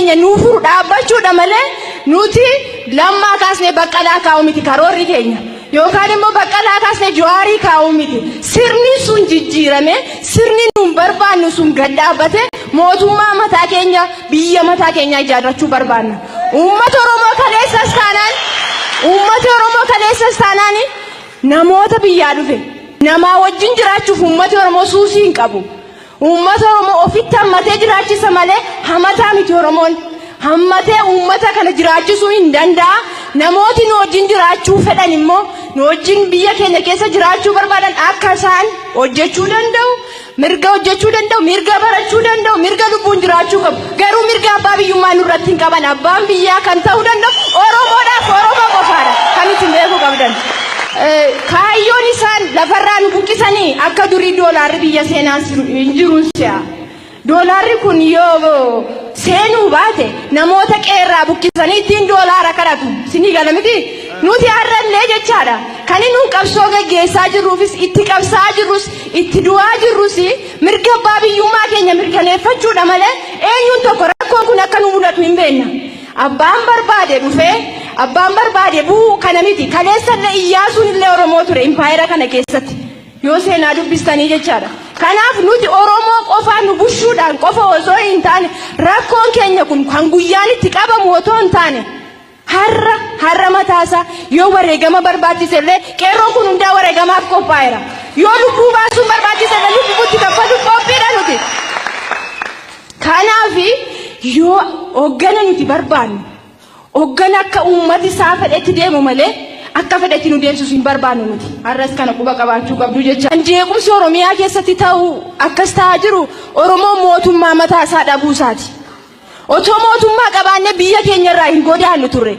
keenya nuu furu dhaabbachuudha malee nuti Lammaa kaasnee Baqqalaa kaa'uu miti karoorri keenya. Yookaan immoo Baqqalaa kaasnee Jawaarii kaa'uu miti. Sirni sun jijjiirame, sirni nuun barbaannu sun gad dhaabbate, mootummaa mataa keenya, biyya mataa keenyaa ijaarrachuu barbaanna. Uummata Oromoo kaleessas taanaan, uummata Oromoo kaleessas taanaan namoota biyyaa dhufe. Namaa wajjin jiraachuuf uummati Oromoo suusii hin qabu. Uummata Oromoo ofitti hammatee jiraachisa malee hamataa miti Oromoon. Hammatee uummata kana jiraachisuu hin danda'a. Namooti nu wajjin jiraachuu fedhan immoo, nu wajjin biyya keenya keessa jiraachuu barbaadan, akka isaan hojjechuu danda'u, mirga hojjechuu danda'u, mirga barachuu danda'u, mirga lubbuun jiraachuu qabu. Garuu mirga abbaa biyyummaa nurratti hin qaban. Abbaan biyyaa kan ta'uu danda'u Oromoodhaaf Oromoo qofaadha. Kan isin beekuu qabdan. Kaayyoon isaan lafarraa nu buqqisanii akka durii doolaarri biyya seenaa hin jiru si'a. Doolaarri kun yoo seenuu baate namoota qeerraa buqqisanii ittiin doolaara kadhatu. Sinii gala miti? Nuti har'allee jechaadha. Kan inni qabsoo gaggeessaa jirruufis, itti qabsaa jirrus, itti du'aa jirrus mirga abbaa biyyummaa keenya mirkaneeffachuudha malee eenyuun tokko rakkoon kun akka nu mudatu hin beekna. Abbaan barbaade dhufee abbaan barbaade bu'uu kana miti. Kaleessallee Iyyaasuun illee Oromoo ture impaayera kana keessatti. Yoo seenaa dubbistanii jechaadha. Kanaaf nuti Oromoo qofaa nu bushuudhaan qofa osoo hin taane, rakkoon keenya kun kan guyyaan itti qabamu otoo hin taane, har'a har'a mataasaa yoo wareegama barbaachise illee qeerroon kun hundaa wareegamaaf qophaa'eera. Yoo lubbuu baasuun barbaachise illee lubbuutti kaffaluuf qophiidha nuti. Kanaaf yoo hoggana nuti barbaannu, hoggana akka uummati isaa fedhetti deemu malee akka fedhetti nu deemsisu hin barbaannu nuti. Har'as kana quba qabaachuu qabdu jecha. Jeequmsi Oromiyaa keessatti ta'u akkas ta'aa jiru Oromoo mootummaa mataa isaa dhabuu isaati. Otoo mootummaa qabaanne biyya keenya irraa hin godaannu turre.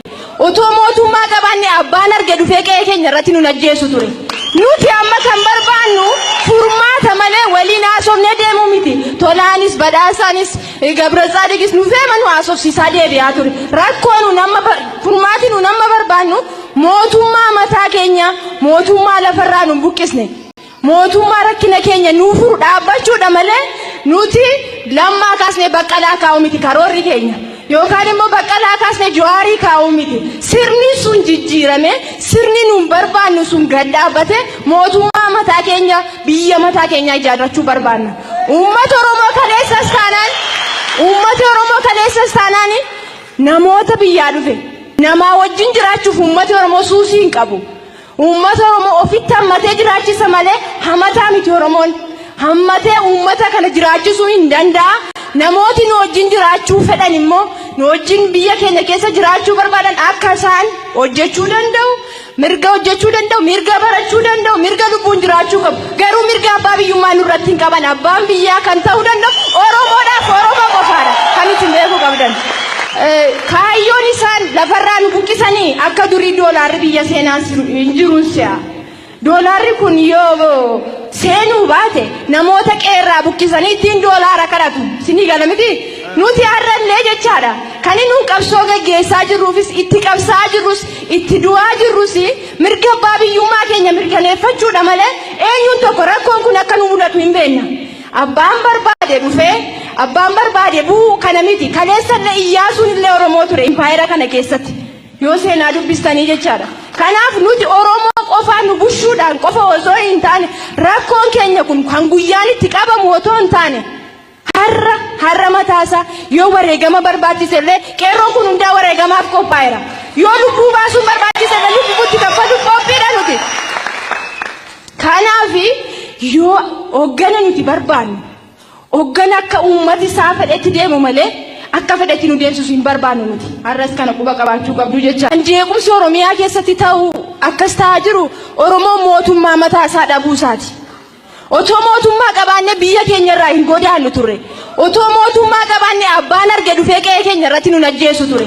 Otoo mootummaa qabaanne abbaan arge dhufee qe'ee keenya irratti nu ajjeesu ture. Nuti amma kan barbaannu furmaata malee waliin haasofnee deemuu miti. Tolaanis, Badhaasaanis, Gabra Tsaadiqis nu feema nu haasofsiisaa deebi'aa ture. Rakkoo nu amma, furmaati nu amma barbaannu mootummaa mataa keenya, mootummaa lafarraa nu buqqisne. Mootummaa rakkina keenya nuu furu dhaabbachuudha malee nuti Lammaa kaasnee Baqqalaa kaa'uu miti karoorri keenya. Yookaan immoo Baqqalaa kaasnee Jawaarii kaa'uu miti. Sirni sun jijjiirame, sirni nuun barbaannu sun gad dhaabbate, mootummaa mataa keenya, biyya mataa keenyaa ijaarrachuu barbaanna. Uummata Oromoo kaleessas taanaan, uummata Oromoo kaleessas taanaan namoota biyyaa dhufe. Namaa wajjin jiraachuuf uummati Oromoo suusii hin qabu. Uummata Oromoo ofitti hammatee jiraachisa malee hamataa miti Oromoon. Hammatee uummata kana jiraachisuu hin danda'a. Namooti nu wajjin jiraachuu fedhan immoo, nu wajjin biyya keenya keessa jiraachuu barbaadan, akka isaan hojjechuu danda'u, mirga hojjechuu danda'u, mirga barachuu danda'u, mirga lubbuun jiraachuu qabu. Garuu mirga abbaa biyyummaa nurratti hin qaban. Abbaan biyyaa kan ta'uu danda'u Oromoodhaaf Oromoo qofaadha. Kan isin beekuu qabdan. Kaayyoon isaan lafarraa nu buqqisanii akka durii doolaarri biyya seenaa hin jiru si'a. Doolaarri kun yoo seenuu baate namoota qeerraa buqqisanii ittiin doolaara kadhatu. Sinii gala miti? Nuti har'allee jechaadha. Kan inni qabsoo gaggeessaa jirruufis, itti qabsaa jirrus, itti du'aa jirrus mirga abbaa biyyummaa keenya mirkaneeffachuudha malee eenyuun tokko rakkoon kun akka nu mudatu hin beekna. Abbaan barbaade dhufee abbaan barbaade bu'uu kana miti. Kaleessallee Iyyaasuun illee Oromoo ture impaayera kana keessatti. Yoo seenaa dubbistanii jechaadha. Kanaaf nuti Oromoo qofaa nu bushuudhaan qofa osoo hin taane, rakkoon keenya kun kan guyyaan itti qabamu otoo hin taane, har'a har'a mataasaa yoo wareegama barbaachise illee qeerroon kun hundaa wareegamaaf qophaa'eera. Yoo lubbuu baasuun barbaachise illee lubbuutti kaffaluuf qophiidha nuti. Kanaaf yoo hoggana nuti barbaannu, hoggana akka uummati isaa fedhetti deemu malee akka fedhetti nu deemsisu hin barbaannu nuti. Har'as kana quba qabaachuu qabdu jecha. Jeequmsi Oromiyaa keessatti ta'u akkas ta'aa jiru Oromoo mootummaa mataa isaa dhabuu isaati. Otoo mootummaa qabaanne biyya keenya irraa hin godaannu turre. Otoo mootummaa qabaanne abbaan arge dhufee qe'ee keenya irratti nu ajjeesu ture.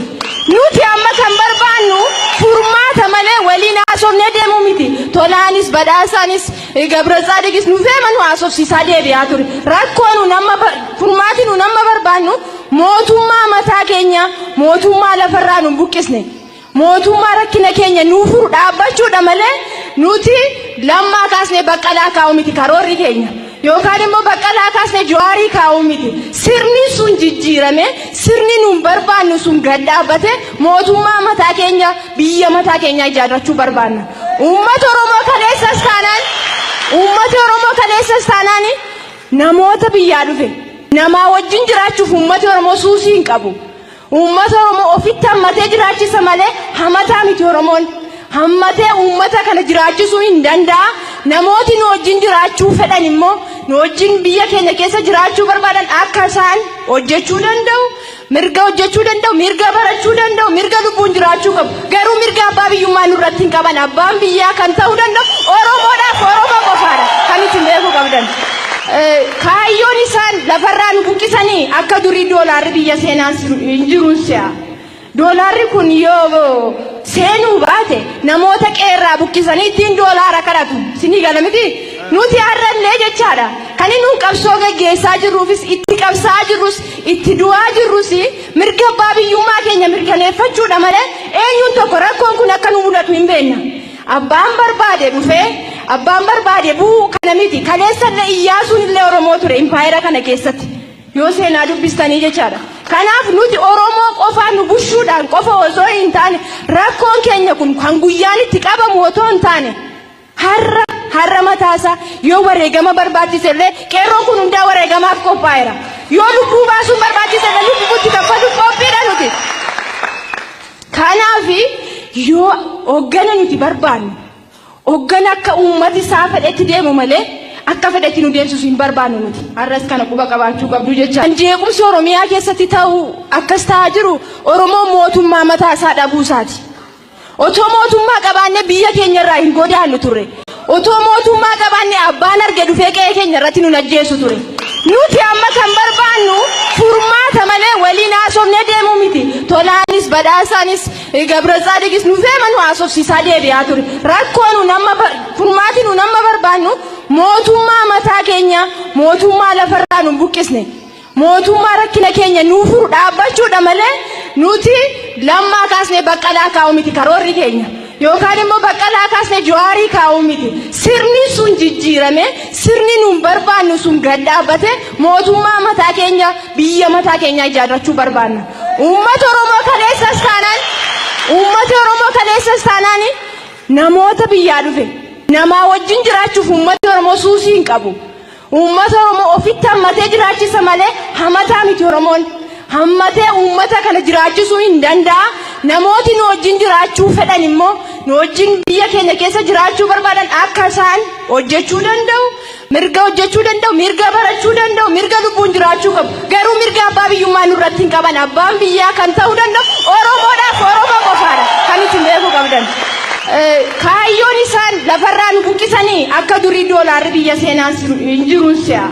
Nuti amma kan barbaannu furmaata malee waliin haasofnee deemuu miti. Tolaanis, Badhaasaanis, Gabra Tsaadiqis nu feema nu haasofsiisaa deebi'aa ture. Rakkoo nu amma, furmaati nu amma barbaannu mootummaa mataa keenya, mootummaa lafarraa nu buqqisne. Mootummaa rakkina keenya nuu furu dhaabbachuudha malee nuti Lammaa kaasnee Baqqalaa kaa'uu miti karoorri keenya. Yookaan immoo Baqqalaa kaasnee Jawaarii kaa'uu miti. Sirni sun jijjiirame, sirni nuun barbaannu sun gad dhaabbate, mootummaa mataa keenya, biyya mataa keenya ijaarrachuu barbaanna. Uummata Oromoo kaleessas taanaan, uummata Oromoo kaleessas taanaan, namoota biyyaa dhufe namaa wajjin jiraachuuf uummati Oromoo suusii hin qabu. Uummata Oromoo ofitti hammatee jiraachisa malee hamataa miti Oromoon. Hammatee uummata kana jiraachisuu hin danda'a. Namooti nu wajjin jiraachuu fedhan immoo, nu wajjin biyya keenya keessa jiraachuu barbaadan, akka isaan hojjechuu danda'u, mirga hojjechuu danda'u, mirga barachuu danda'u, mirga lubbuun jiraachuu qabu. Garuu mirga abbaa biyyummaa nurratti hin qaban. Abbaan biyyaa kan ta'uu danda'u Oromoodhaaf Oromoo qofaadha. Kan isin beekuu qabdan. Kaayyoon isaan lafarraa nu buqqisanii akka durii doolaarri biyya seenaa hin jiruun si'a. Doolaarri kun yoo seenuu baate, namoota qeerraa buqqisanii ittiin doolaara kadhatu. Sinii gala miti? Nuti har'allee jechaadha. Kan inni nuun qabsoo gaggeessaa jirruufis, itti qabsaa jirrus, itti du'aa jirrus, mirga abbaa biyyummaa keenya mirkaneeffachuudha malee eenyuun tokko rakkoon kun akka nu mudatu hin beekna. Abbaan barbaade dhufee abbaan barbaade bu'uu kana miti. Kaleessallee Iyyaasuun illee Oromoo ture impaayera kana keessatti. Yoo seenaa dubbistanii jechaadha. Kanaaf nuti Oromoo qofaa nu bushuudhaan qofa osoo hin taane, rakkoon keenya kun kan guyyaan itti qabamu otoo hin taane, har'a har'a mataasaa yoo wareegama barbaachise illee, qeerroon kun hundaa wareegamaaf qophaa'eera. Yoo lubbuu baasuun barbaachise illee, lubbuutti kaffaluuf qophiidha nuti. Kanaaf yoo hoggana nuti barbaannu, hoggana akka uummati isaa fedhetti deemu malee akka fedhetti nu deemsisu hin barbaannu nuti. Har'as kana quba qabaachuu qabdu jecha. Jeequmsi Oromiyaa keessatti ta'u akkas ta'aa jiru Oromoo mootummaa mataa isaa dhabuu isaati. Otoo mootummaa qabaanne biyya keenya irraa hin godaannu turre. Otoo mootummaa qabaanne abbaan arge dhufee qe'ee keenya irratti nu ajjeesu ture. Nuti amma kan barbaannu furmaata malee waliin haasofnee deemuu miti. Tolaanis, Badhaasaanis, Gabra Tsaadiqis nufee nu haasofsiisaa deebi'aa ture. Rakkoo nu nama, furmaati nu nama barbaannu mootummaa mataa keenya, mootummaa lafarraa nu buqqisne, mootummaa rakkina keenya nuu furu dhaabbachuudha malee nuti Lammaa kaasnee Baqqalaa kaa'uu miti karoorri keenya. Yookaan immoo Baqqalaa kaasnee Jawaarii kaa'uu miti. Sirni sun jijjiirame, sirni nuun barbaannu sun gad dhaabbate, mootummaa mataa keenya, biyya mataa keenya ijaarrachuu barbaanna. Uummata Oromoo kaleessas taanaan, uummata Oromoo kaleessas taanaan, namoota biyyaa dhufe namaa wajjin jiraachuuf uummati Oromoo suusii hin qabu. Uummata Oromoo ofitti hammatee jiraachisa malee hamataa miti Oromoon. Hammatee uummata kana jiraachisuu hin danda'a. Namooti nu wajjin jiraachuu fedhan immoo, nu wajjin biyya keenya keessa jiraachuu barbaadan, akka isaan hojjechuu danda'u, mirga hojjechuu danda'u, mirga barachuu danda'u, mirga lubbuun jiraachuu qabu. Garuu mirga abbaa biyyummaa nurratti hin qaban. Abbaan biyyaa kan ta'uu danda'u Oromoodhaaf Oromoo qofaadha. Kan isin beekuu qabdan. Kaayyoon isaan lafarraa nu buqqisanii akka durii doolaarri biyya seenaa hin jiruun si'a.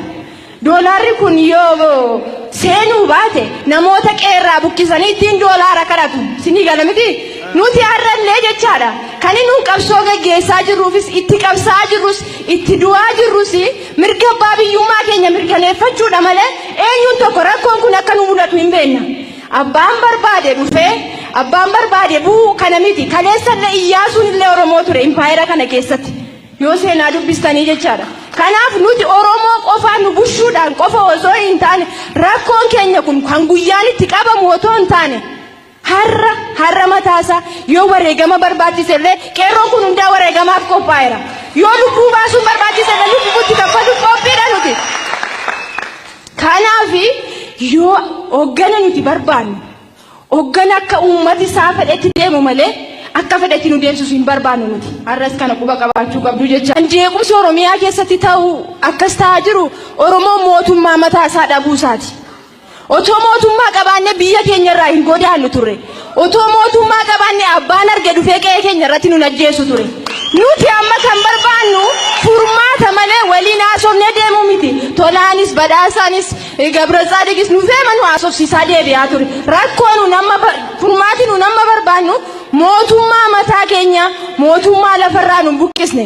Doolaarri kun yoo seenuu baate, namoota qeerraa buqqisanii ittiin doolaara kadhatu. Sinii gala miti? Nuti har'allee jechaadha. Kan inni nuun qabsoo gaggeessaa jirruufis, itti qabsaa jirrus, itti du'aa jirrus, mirga abbaa biyyummaa keenya mirkaneeffachuudha malee eenyuun tokko rakkoon kun akka nu mudatu hin beekna. Abbaan barbaade dhufee abbaan barbaade bu'uu kana miti. Kaleessallee Iyyaasuun illee Oromoo ture impaayera kana keessatti. Yoo seenaa dubbistanii jechaadha. Kanaaf nuti Oromoo qofaa nu bushuudhaan qofa osoo hin taane, rakkoon keenya kun kan guyyaan itti qabamu otoo hin taane, har'a har'a mataasaa yoo wareegama barbaachise illee, qeerroon kun hundaa wareegamaaf qophaa'eera. Yoo lubbuu baasuun barbaachise illee, lubbuutti kaffaluuf qophiidha nuti. Kanaaf yoo hoggana nuti barbaannu, hoggana akka uummati isaa fedhetti deemu malee akka fedhetti nu deemsisu hin barbaannu nuti. Har'as kana quba qabaachuu qabdu jecha. Jeequmsi Oromiyaa keessatti ta'u akkas ta'aa jiru Oromoo mootummaa mataa isaa dhabuu isaati. Otoo mootummaa qabaanne biyya keenya irraa hin godaannu turre. Otoo mootummaa qabaanne abbaan arge dhufee qe'ee keenya irratti nu ajjeesu ture. Nuti amma kan barbaannu furmaata malee waliin haasofnee deemuu miti. Tolaanis, Badhaasaanis, Gabra Tsaadiqis nufee nu haasofsiisaa deebi'aa ture. Rakkoo nu nama, furmaati nu nama barbaannu mootummaa mataa keenya, mootummaa lafarraa nu buqqisne,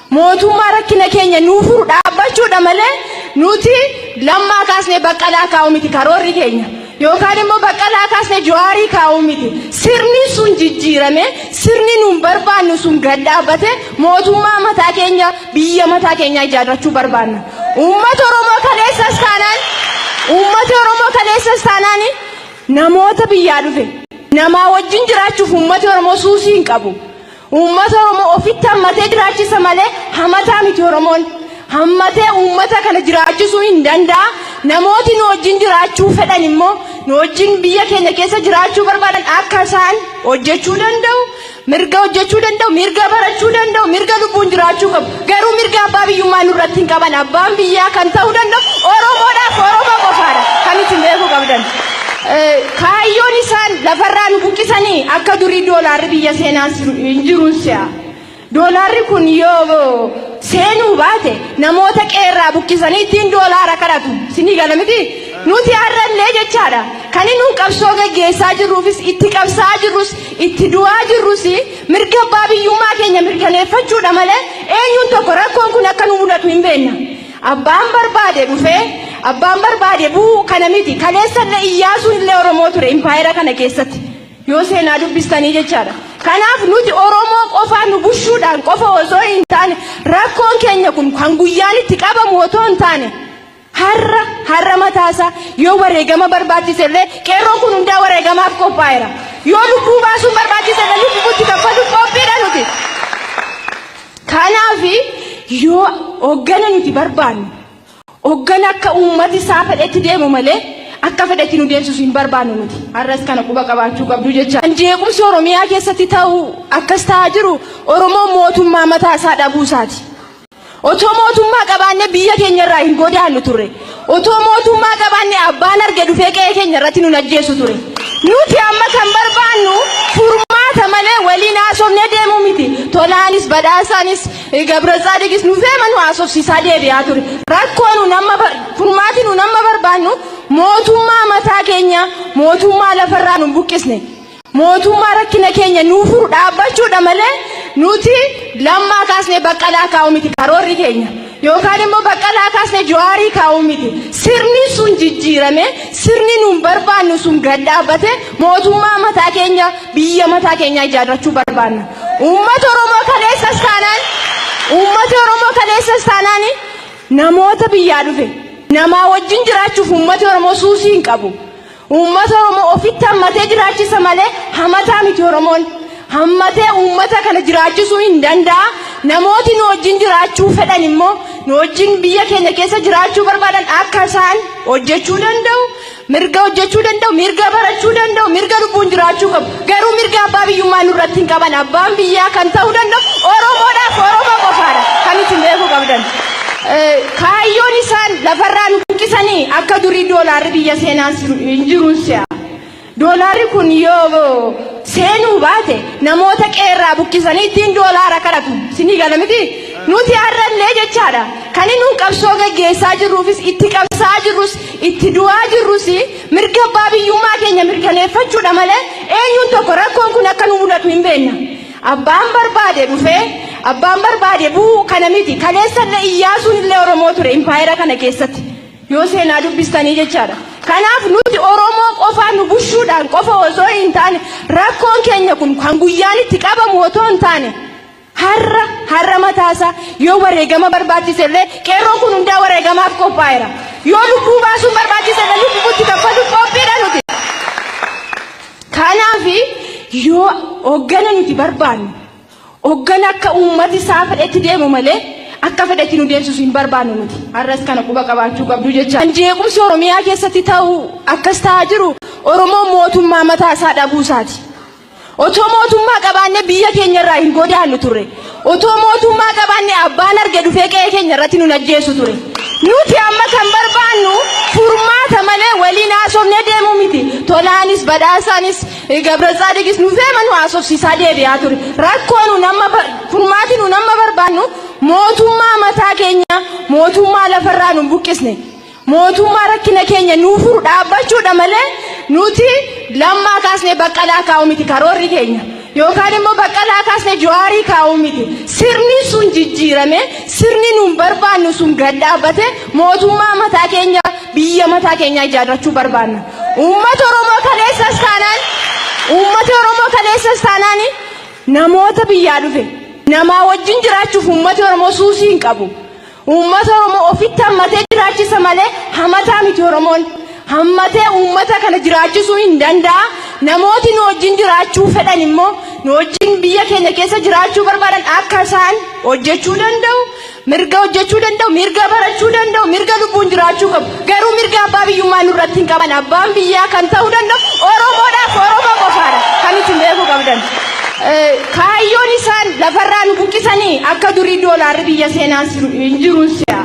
mootummaa rakkina keenya nuu furu dhaabbachuudha malee nuti Lammaa kaasnee Baqqalaa kaa'uu miti karoorri keenya. Yookaan immoo Baqqalaa kaasnee Jawaarii kaa'uu miti. Sirni sun jijjiirame, sirni nuun barbaannu sun gad dhaabbate, mootummaa mataa keenya, biyya mataa keenya ijaarrachuu barbaanna. Uummata Oromoo kaleessas taanaan, uummata Oromoo kaleessas taanaan, namoota biyyaa dhufe namaa wajjin jiraachuuf uummati Oromoo suusii hin qabu. Uummata Oromoo ofitti hammatee jiraachisa malee hamataa miti Oromoon. Hammatee uummata kana jiraachisuu hin danda'a. Namooti nu wajjin jiraachuu fedhan immoo, nu wajjin biyya keenya keessa jiraachuu barbaadan, akka isaan hojjechuu danda'u, mirga hojjechuu danda'u, mirga barachuu danda'u, mirga lubbuun jiraachuu qabu. Garuu mirga abbaa biyyummaa nurratti hin qaban. Abbaan biyyaa kan ta'uu danda'u Oromoodhaaf Oromoo qofaadha. Kan isin beekuu qabdan. Kaayyoon isaan lafarraa nu buqqisanii akka durii doolaarri biyya seenaa hin jiruun si'a. Doolaarri kun yoo seenuu baate namoota qeerraa buqqisanii ittiin doolaara kadhatu. Sinii gala miti? Nuti har'allee jechaadha. Kan inni qabsoo gaggeessaa jirruufis, itti qabsaa jirrus, itti du'aa jirrus mirga abbaa biyyummaa keenya mirkaneeffachuudha malee eenyuun tokko rakkoon kun akka nu mudatu hin beekna. Abbaan barbaade dhufee abbaan barbaade bu'uu kana miti. Kaleessallee Iyyaasuun illee Oromoo ture impaayera kana keessatti. Yoo seenaa dubbistanii jechaadha. Kanaaf nuti Oromoo qofaa nu bushuudhaan qofa osoo hin taane, rakkoon keenya kun kan guyyaan itti qabamu otoo hin taane, har'a har'a mataasaa yoo wareegama barbaachise illee qeerroon kun hundaa wareegamaaf qophaa'eera. Yoo lubbuu baasuun barbaachise illee lubbuutti kaffaluuf qophiidha nuti. Kanaaf yoo hoggana nuti barbaannu, hoggana akka uummati isaa fedhetti deemu malee akka fedhetti nu deemsisu hin barbaannu nuti. Har'as kana quba qabaachuu qabdu jecha. Jeequmsi Oromiyaa keessatti ta'u akkas ta'aa jiru Oromoo mootummaa mataa isaa dhabuu isaati. Otoo mootummaa qabaanne biyya keenya irraa hin godaannu turre. Otoo mootummaa qabaanne abbaan arge dhufee qe'ee keenya irratti nu ajjeesu ture. Nuti amma kan barbaannu furmaata malee waliin haasofnee deemuu miti. Tolaanis, Badhaasaanis, Gabra Tsaadiqis nufee nu haasofsiisaa deebi'aa ture. Rakkoo nu amma, furmaati nu amma barbaannu mootummaa mataa keenya, mootummaa lafarraa nu buqqisne, mootummaa rakkina keenya nuu furu dhaabbachuudha malee nuti Lammaa kaasnee Baqqalaa kaa'uu miti karoorri keenya. Yookaan immoo Baqqalaa kaasnee Jawaarii kaa'uu miti. Sirni sun jijjiirame, sirni nuun barbaannu sun gad dhaabbate, mootummaa mataa keenya, biyya mataa keenya ijaarrachuu barbaanna. Uummata Oromoo kaleessas taanaan, uummata Oromoo kaleessas taanaan, namoota biyyaa dhufe namaa wajjin jiraachuuf uummati Oromoo suusii hin qabu. Uummata Oromoo ofitti hammatee jiraachisa malee hamataa miti Oromoon. Hammatee uummata kana jiraachisuu hin danda'a. Namooti nu wajjin jiraachuu fedhan immoo, nu wajjin biyya keenya keessa jiraachuu barbaadan, akka isaan hojjechuu danda'u, mirga hojjechuu danda'u, mirga barachuu danda'u, mirga lubbuun jiraachuu qabu. Garuu mirga abbaa biyyummaa nurratti hin qaban. Abbaan biyyaa kan ta'uu danda'u Oromoodhaaf Oromoo qofaadha. Kan isin beekuu qabdan. Kaayyoon isaan lafarraa nu buqqisanii akka durii doolaarri biyya seenaa hin jiruun si'a. Doolaarri kun yoo seenuu baate namoota qeerraa buqqisanii ittiin doolaara kadhatu. Sinii gala miti? Nuti har'allee jechaadha. Kan inni qabsoo gaggeessaa jirruufis, itti qabsaa jirrus, itti du'aa jirrus mirga abbaa biyyummaa keenya mirkaneeffachuudha malee eenyuun tokko rakkoon kun akka nu mudatu hin beekna. Abbaan barbaade dhufee abbaan barbaade bu'uu kana miti. Kaleessallee Iyyaasuun illee Oromoo ture impaayera kana keessatti. Yoo seenaa dubbistanii jechaadha. Kanaaf nuti Oromoo qofaa nu bushuudhaan qofa osoo hin taane, rakkoon keenya kun kan guyyaan itti qabamu otoo hin taane, har'a har'a mataasaa yoo wareegama barbaachise illee qeerroon kun hundaa wareegamaaf qophaa'eera. Yoo lubbuu baasuun barbaachise illee lubbuutti kaffaluuf qophiidha nuti. Kanaaf yoo hoggana nuti barbaannu, hoggana akka uummati isaa fedhetti deemu malee akka fedhetti nu deemsisu hin barbaannu nuti. Har'as kana quba qabaachuu qabdu jecha. Jeequmsi Oromiyaa keessatti ta'u akkas ta'aa jiru Oromoo mootummaa mataa isaa dhabuu isaati. Otoo mootummaa qabaanne biyya keenya irraa hin godaannu turre. Otoo mootummaa qabaanne abbaan arge dhufee qe'ee keenya irratti nu ajjeesu ture. Nuti amma kan barbaannu furmaata malee waliin haasofnee deemuu miti. Tolaanis, Badhaasaanis, Gabra Tsaadiqis nufee nu haasofsiisaa deebi'aa ture. Rakkoo nu amma, furmaati nu amma barbaannu mootummaa mataa keenya, mootummaa lafarraa nu buqqisne, mootummaa rakkina keenya nuu furu dhaabbachuudha malee nuti Lammaa kaasnee Baqqalaa kaa'uu miti karoorri keenya. Yookaan immoo Baqqalaa kaasnee Jawaarii kaa'uu miti. Sirni sun jijjiirame, sirni nuun barbaannu sun gad dhaabbate, mootummaa mataa keenya, biyya mataa keenya ijaarrachuu barbaanna. Uummata Oromoo kaleessas taanaan, uummata Oromoo kaleessas taanaan, namoota biyyaa dhufe namaa wajjin jiraachuuf uummati Oromoo suusii hin qabu. Uummata Oromoo ofitti hammatee jiraachisa malee hamataa miti Oromoon. Hammatee uummata kana jiraachisuu hin danda'a. Namooti nu wajjin jiraachuu fedhan immoo, nu wajjin biyya keenya keessa jiraachuu barbaadan, akka isaan hojjechuu danda'u, mirga hojjechuu danda'u, mirga barachuu danda'u, mirga lubbuun jiraachuu qabu. Garuu mirga abbaa biyyummaa nurratti hin qaban. Abbaan biyyaa kan ta'uu danda'u Oromoodhaaf Oromoo qofaadha. Kan isin beekuu qabdan. Kaayyoon isaan lafarraa nu buqqisanii akka durii doolaarri biyya seenaa hin jiru si'a.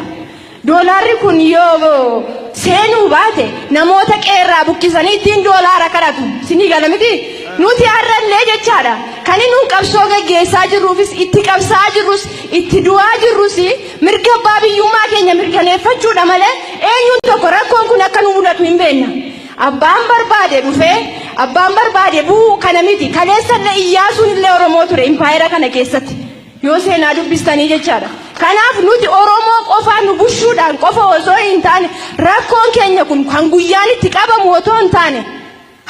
Doolaarri kun yoo seenuu baate, namoota qeerraa buqqisanii ittiin doolaara kadhatu. Sinii gala miti? Nuti har'allee jechaadha. Kan inni qabsoo gaggeessaa jirruufis, itti qabsaa jirrus, itti du'aa jirrus, mirga abbaa biyyummaa keenya mirkaneeffachuudha malee eenyuun tokko rakkoon kun akka nu mudatu hin beekna. Abbaan barbaade dhufee abbaan barbaade bu'uu kana miti. Kaleessallee Iyyaasuun illee Oromoo ture impaayera kana keessatti. Yoo seenaa dubbistanii jechaadha. Kanaaf nuti Oromoo qofaa nu bushuudhaan qofa osoo hin taane, rakkoon keenya kun kan guyyaan itti qabamu otoo hin taane,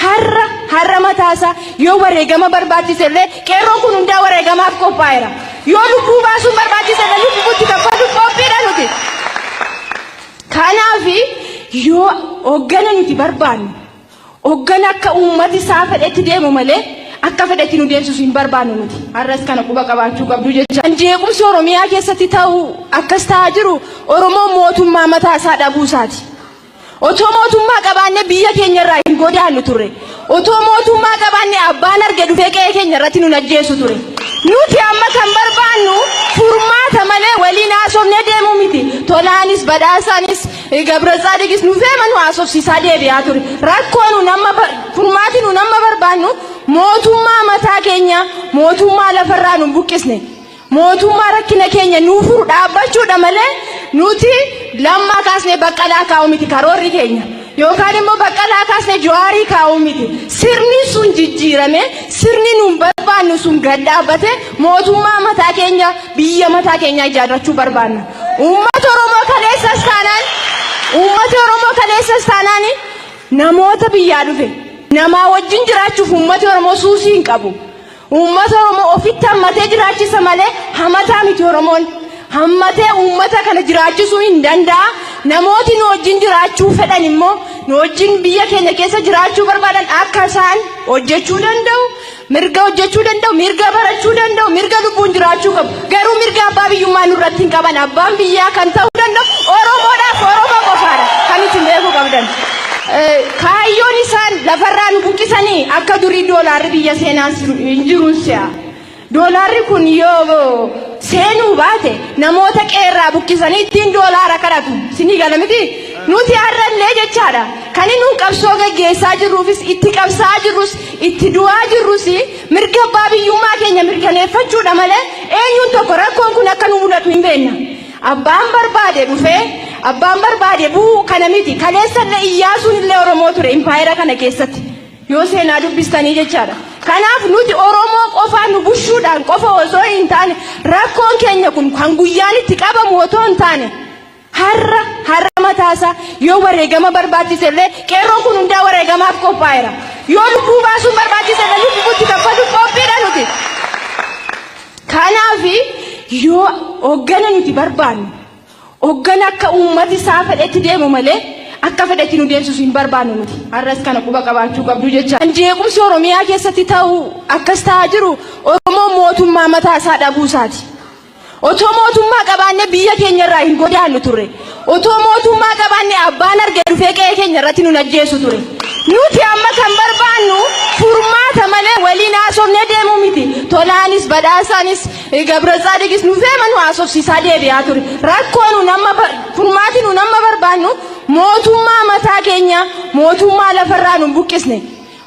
har'a har'a mataasaa yoo wareegama barbaachise illee, qeerroon kun hundaa wareegamaaf qophaa'eera. Yoo lubbuu baasuun barbaachise illee, lubbuutti kaffaluuf qophiidha nuti. Kanaaf yoo hoggana nuti barbaannu, hoggana akka uummati isaa fedhetti deemu malee akka fedhetti nu deemsisu hin barbaannu nuti. Har'as kana quba qabaachuu qabdu jecha. Jeequmsi Oromiyaa keessatti ta'u akkas ta'aa jiru Oromoo mootummaa mataa isaa dhabuu isaati. Otoo mootummaa qabaanne, biyya keenya irraa hin godaannu turre. Otoo mootummaa qabaanne, abbaan arge dhufee qe'ee keenya irratti nu ajjeesu ture. Nuti amma kan barbaannu furmaata malee waliin haasofnee deemuu miti. Tolaanis, Badhaasaanis, Gabra Tsaadiqis nu feema nu haasofsiisaa deebi'aa ture. Rakkoo nu amma, furmaati nu amma barbaannu mootummaa mataa keenya, mootummaa lafarraa nu buqqisne, mootummaa rakkina keenya nuu furu dhaabbachuudha malee nuti Lammaa kaasnee Baqqalaa kaa'uu miti karoorri keenya. Yookaan immoo Baqqalaa kaasnee Jawaarii kaa'uu miti. Sirni sun jijjiirame, sirni nuun barbaannu sun gad dhaabbate, mootummaa mataa keenya, biyya mataa keenya ijaarrachuu barbaanna. Uummata Oromoo kaleessas taanaan, uummata Oromoo kaleessas taanaan, namoota biyyaa dhufe namaa wajjin jiraachuuf uummati Oromoo suusii hin qabu. Uummata Oromoo ofitti hammatee jiraachisa malee hamataa miti Oromoon. Hammatee uummata kana jiraachisuu hin danda'a. Namooti nu wajjin jiraachuu fedhan immoo, nu wajjin biyya keenya keessa jiraachuu barbaadan, akka isaan hojjechuu danda'u, mirga hojjechuu danda'u, mirga barachuu danda'u, mirga lubbuun jiraachuu qabu. Garuu mirga abbaa biyyummaa nurratti hin qaban. Abbaan biyyaa kan ta'uu danda'u Oromoodhaaf Oromoo qofaadha. Kan isin beekuu qabdan. Kaayyoon isaan lafarraa nu buqqisanii akka durii doolaarri biyya seenaa hin jiru si'a. Doolaarri kun yoo seenuu baate, namoota qeerraa buqqisanii ittiin doolaara kadhatu. Sinii gala miti? Nuti har'allee jechaadha. Kan inni qabsoo gaggeessaa jirruufis, itti qabsaa jirrus, itti du'aa jirrus, mirga abbaa biyyummaa keenya mirkaneeffachuudha malee eenyuun tokko rakkoon kun akka nu mudatu hin beekna. Abbaan barbaade dhufee abbaan barbaade bu'uu kana miti. Kaleessallee Iyyaasuun illee Oromoo ture impaayera kana keessatti. Yoo seenaa dubbistanii jechaadha. Kanaaf nuti Oromoo qofaa nu bushuudhaan qofa osoo hin taane, rakkoon keenya kun kan guyyaan itti qabamu otoo hin taane, har'a har'a mataasaa yoo wareegama barbaachise illee, qeerroon kun hundaa wareegamaaf qophaa'eera. Yoo lubbuu baasuun barbaachise illee, lubbuutti kaffaluuf qophiidha nuti. Kanaaf yoo hoggana nuti barbaannu, hoggana akka uummati isaa fedhetti deemu malee akka fedhetti nu deemsisu hin barbaannu nuti. Har'as kana quba qabaachuu qabdu jecha. Jeequmsi Oromiyaa keessatti ta'u akkas ta'aa jiru Oromoo mootummaa mataa isaa dhabuu isaati. Otoo mootummaa qabaanne, biyya keenya irraa hin godaannu turre. Otoo mootummaa qabaanne, abbaan arge dhufee qe'ee keenya irratti nu ajjeesu ture. Nuti amma kan barbaannu furmaata malee waliin haasofnee deemuu miti. Tolaanis, Badhaasaanis, Gabra Tsaadiqis nu feema nu haasofsiisaa deebi'aa ture. Rakkoo nu amma, furmaati nu amma barbaannu mootummaa mataa keenya, mootummaa lafarraa nu buqqisne,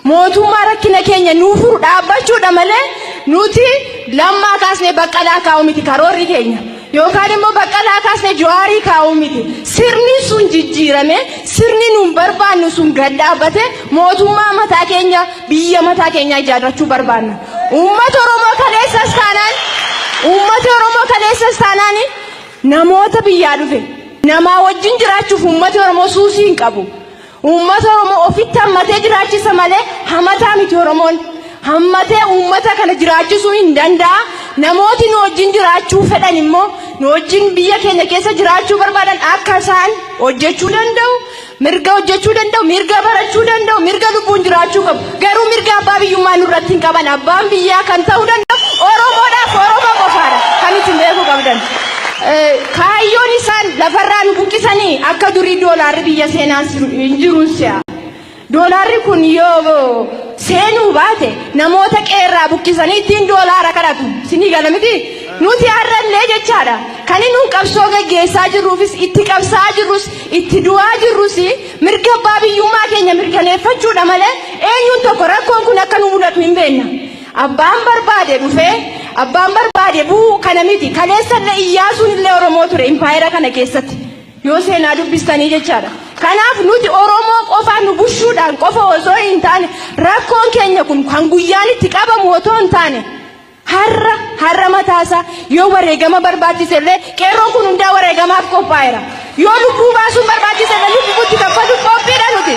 mootummaa rakkina keenya nuu furu dhaabbachuudha malee nuti Lammaa kaasnee Baqqalaa kaa'uu miti karoorri keenya. Yookaan immoo Baqqalaa kaasnee Jawaarii kaa'uu miti. Sirni sun jijjiirame, sirni nuun barbaannu sun gad dhaabbate, mootummaa mataa keenya, biyya mataa keenya ijaarrachuu barbaanna. Uummata Oromoo kaleessas taanaan, uummata Oromoo kaleessas taanaan, namoota biyyaa dhufe namaa wajjin jiraachuuf uummati Oromoo suusii hin qabu. Uummata Oromoo ofitti hammatee jiraachisa malee hamataa miti Oromoon. Hammatee uummata kana jiraachisuu hin danda'a. Namooti nu wajjin jiraachuu fedhan immoo, nu wajjin biyya keenya keessa jiraachuu barbaadan, akka isaan hojjechuu danda'u, mirga hojjechuu danda'u, mirga barachuu danda'u, mirga lubbuun jiraachuu qabu. Garuu mirga abbaa biyyummaa nurratti hin qaban. Abbaan biyyaa kan ta'uu danda'u Oromoodhaaf Oromoo qofaadha. Kan isin beekuu qabdan. Kaayyoon isaan lafarraa nu buqqisanii akka durii doolaarri biyya seenaa hin jiru si'a. Doolaarri kun yoo seenuu baate, namoota qeerraa buqqisanii ittiin doolaara kadhatu. Sinii gala miti? Nuti har'allee jechaadha. Kan inni qabsoo gaggeessaa jirruufis, itti qabsaa jirrus, itti du'aa jirrus, mirga abbaa biyyummaa keenya mirkaneeffachuudha malee eenyuun tokko rakkoon kun akka nu mudatu hin beekna. Abbaan barbaade dhufee abbaan barbaade bu'uu kana miti. Kaleessallee Iyyaasuun illee Oromoo ture impaayera kana keessatti. Yoo seenaa dubbistanii jechaadha. Kanaaf nuti Oromoo qofa nu bushuudhaan qofa osoo hin taane, rakkoon keenya kun kan guyyaan itti qabamu otoo hin taane, har'a har'a mataasaa yoo wareegama barbaachise illee, qeerroon kun hundaa wareegamaaf qophaa'eera. Yoo lubbuu baasuun barbaachise illee, lubbuutti kaffaluuf qophiidha nuti.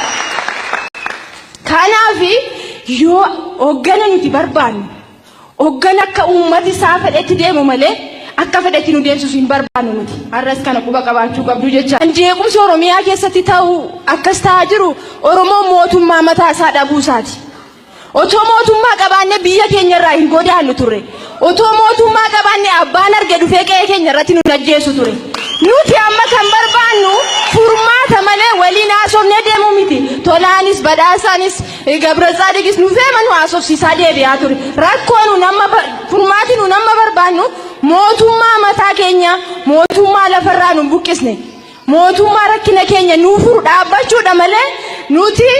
Kanaaf yoo hoggana nuti barbaannu, hoggana akka uummati isaa fedhetti deemu malee akka fedhetti nu deemsisu hin barbaannu nuti. Har'as kana quba qabaachuu qabdu jecha. Jeequmsi Oromiyaa keessatti ta'u akkas ta'aa jiru Oromoo mootummaa mataa isaa dhabuu isaati. Otoo mootummaa qabaanne, biyya keenya irraa hin godaannu turre. Otoo mootummaa qabaanne, abbaan arge dhufee qe'ee keenya irratti nu ajjeesu ture. Nuti amma kan barbaannu furmaata malee waliin haasofnee deemuu miti. Tolaanis, Badhaasaanis, Gabra Tsaadiqis nu feema nu haasofsiisaa deebi'aa ture. Rakkoo nu nama furmaati nu nama barbaannu mootummaa mataa keenya, mootummaa lafarraa nu buqqisne, mootummaa rakkina keenya nuu furu dhaabbachuudha malee nuti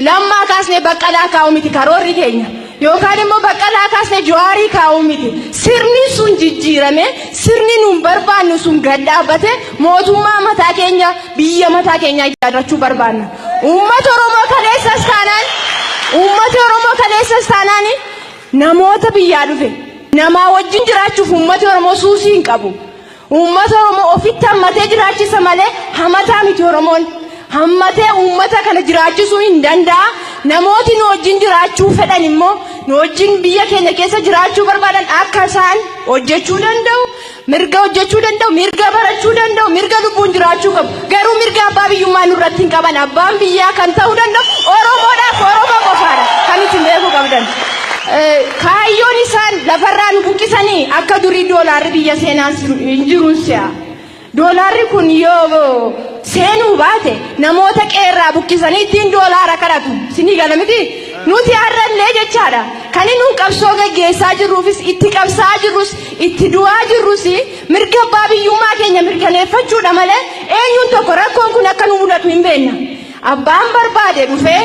Lammaa kaasnee Baqqalaa kaa'uu miti karoorri keenya. Yookaan immoo Baqqalaa kaasnee Jawaarii kaa'uu miti. Sirni sun jijjiirame, sirni nuun barbaannu sun gad dhaabbate, mootummaa mataa keenya, biyya mataa keenya ijaarrachuu barbaanna. Uummata Oromoo kaleessas taanaan, uummata Oromoo kaleessas taanaan, namoota biyyaa dhufe namaa wajjin jiraachuuf uummati Oromoo suusii hin qabu. Uummata Oromoo ofitti hammatee jiraachisa malee hamataa miti Oromoon. Hammatee uummata kana jiraachisuu hin danda'a. Namooti nu wajjin jiraachuu fedhan immoo, nu wajjin biyya keenya keessa jiraachuu barbaadan, akka isaan hojjechuu danda'u, mirga hojjechuu danda'u, mirga barachuu danda'u, mirga lubbuun jiraachuu qabu. Garuu mirga abbaa biyyummaa nurratti hin qaban. Abbaan biyyaa kan ta'uu danda'u Oromoodhaaf Oromoo qofaadha. Kan isin beekuu qabdan. Kaayyoon isaan lafarraa nu buqqisanii akka durii doolaarri biyya seenaa hin jiru si'a. Doolaarri kun yoo seenuu baate, namoota qeerraa buqqisanii ittiin doolaara kadhatu. Sinii gala miti? Nuti har'allee jechaadha. Kan inni qabsoo gaggeessaa jirruufis, itti qabsaa jirrus, itti du'aa jirrus, mirga abbaa biyyummaa keenya mirkaneeffachuudha malee eenyuun tokko rakkoon kun akka nu mudatu hin beekna. Abbaan barbaade dhufee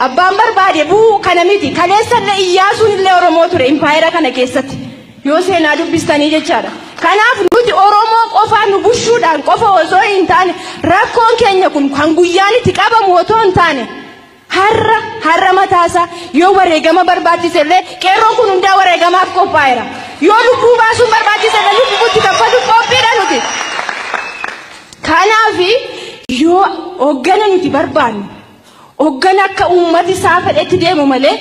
abbaan barbaade bu'uu kana miti. Kaleessallee Iyyaasuun illee Oromoo ture impaayera kana keessatti. Yoo seenaa dubbistanii jechaadha. Kanaaf nuti Oromoo qofa nu bushuudhaan qofa osoo hin taane, rakkoon keenya kun kan guyyaan itti qabamu otoo hin taane, har'a har'a mataasaa yoo wareegama barbaachise illee, qeerroon kun hundaa wareegamaaf qophaa'eera. Yoo lubbuu baasuun barbaachise illee, lubbuutti kaffaluuf qophiidha nuti. Kanaaf yoo hoggana nuti barbaannu, hoggana akka uummati isaa fedhetti deemu malee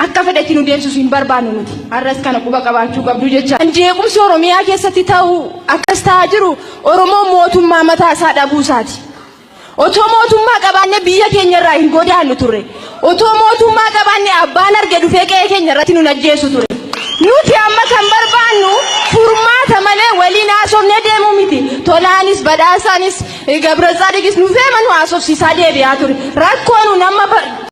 akka fedhetti nu deemsisu hin barbaannu nuti. Har'as kana quba qabaachuu qabdu jecha. Jeequmsi Oromiyaa keessatti ta'u akkas ta'aa jiru Oromoo mootummaa mataa isaa dhabuu isaati. Otoo mootummaa qabaanne, biyya keenya irraa hin godaannu turre. Otoo mootummaa qabaanne, abbaan arge dhufee qe'ee keenya irratti nu ajjeesu ture. Nuti amma kan barbaannu furmaata malee waliin haasofnee deemuu miti. Tolaanis, Badhaasaanis, Gabra Tsaadiqis nu feema nu haasofsiisaa deebi'aa ture. Rakkoo nu nama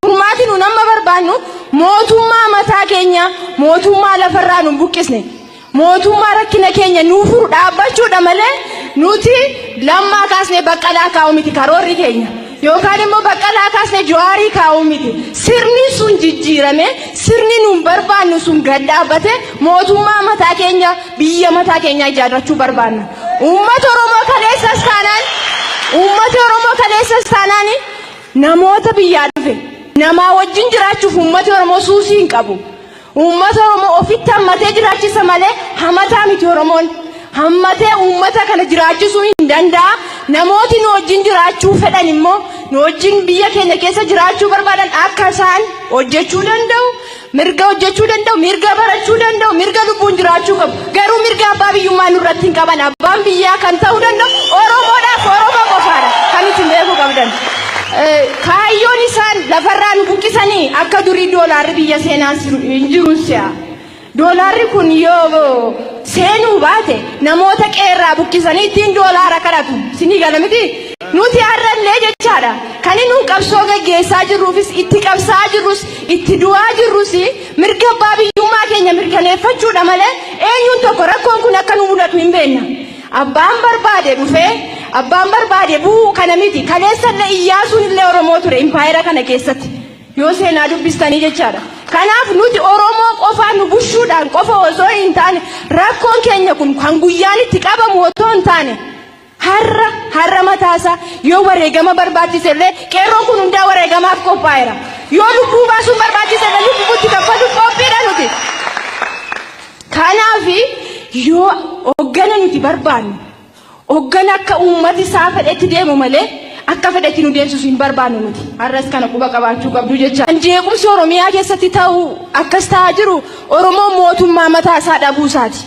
furmaati nu nama barbaannu mootummaa mataa keenya, mootummaa lafarraa nu buqqisne, mootummaa rakkina keenya nuu furu dhaabbachuudha malee nuti Lammaa kaasnee Baqqalaa kaa'uu miti karoorri keenya. Yookaan immoo Baqqalaa kaasnee Jawaarii kaa'uu miti. Sirni sun jijjiirame, sirni nuun barbaannu sun gad dhaabbate, mootummaa mataa keenya, biyya mataa keenya ijaarrachuu barbaanna. Uummata Oromoo kaleessas taanaan, uummata Oromoo kaleessas taanaan, namoota biyyaa dhufe namaa wajjin jiraachuuf uummati Oromoo suusii hin qabu. Uummata Oromoo ofitti hammatee jiraachisa malee hamataa miti Oromoon. Hammatee uummata kana jiraachisuu hin danda'a. Namooti nu wajjin jiraachuu fedhan immoo, nu wajjin biyya keenya keessa jiraachuu barbaadan, akka isaan hojjechuu danda'u, mirga hojjechuu danda'u, mirga barachuu danda'u, mirga lubbuun jiraachuu qabu. Garuu mirga abbaa biyyummaa nurratti hin qaban. Abbaan biyyaa kan ta'uu danda'u Oromoodhaaf Oromoo qofaadha. Kan isin beekuu qabdan. Kaayyoon isaan lafarraa nu buqqisanii akka durii doolaarri biyya seenaa hin jiru si'a. Doolaarri kun yoo seenuu baate namoota qeerraa buqqisanii ittiin doolaara kadhatu. Isinii gala miti? Nuti har'allee jechaadha. Kan inni qabsoo gaggeessaa jirruufis itti qabsaa jirrus itti du'aa jirrus mirga abbaa biyyummaa keenya mirkaneeffachuudha malee eenyuun tokko rakkoon kun akka nu mudatu hin beekna. Abbaan barbaade dhufee abbaan barbaade bu'uu kana miti. Kaleessallee Iyyaasuun illee Oromoo ture impaayera kana keessatti. Yoo seenaa dubbistanii jechaadha. Kanaaf nuti Oromoo qofaa nu bushuudhaan qofa osoo hin taane rakkoon keenya kun kan guyyaan itti qabamu otoo hin taane har'a har'a mataasaa yoo wareegama barbaachise illee qeerroon kun hundaa wareegamaaf qophaa'eera. Yoo lubbuu baasuun barbaachise illee lubbuutti kaffaluuf qophiidha nuti. Kanaaf yoo hoggana nuti barbaannu hoggana akka uummati isaa fedhetti deemu malee akka fedhetti nu deemsisu hin barbaannu nuti. Har'as kana quba qabaachuu qabdu jecha. Jeequmsi Oromiyaa keessatti ta'u akkas ta'aa jiru Oromoon mootummaa mataa isaa dhabuu isaati.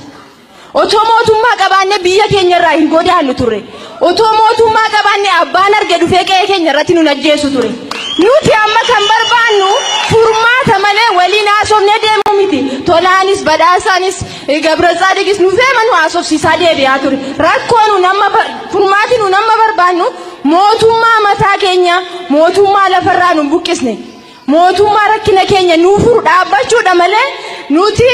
Otoo mootummaa qabaanne biyya keenya irraa hin godaannu turre. Otoo mootummaa qabaanne abbaan arge dhufee qe'ee keenya irratti nu ajjeesu ture. Nuti amma kan barbaannu furmaata malee waliin haasofnee deemuu miti. Tolaanis badhaasaanis Gabra Tsaadiqis nu feema nu haasofsiisaa deebi'aa ture. Rakkoo nu amma furmaati nu amma barbaannu mootummaa mataa keenya mootummaa lafarraa nu buqqisne. Mootummaa rakkina keenya nuu furu dhaabbachuudha malee nuti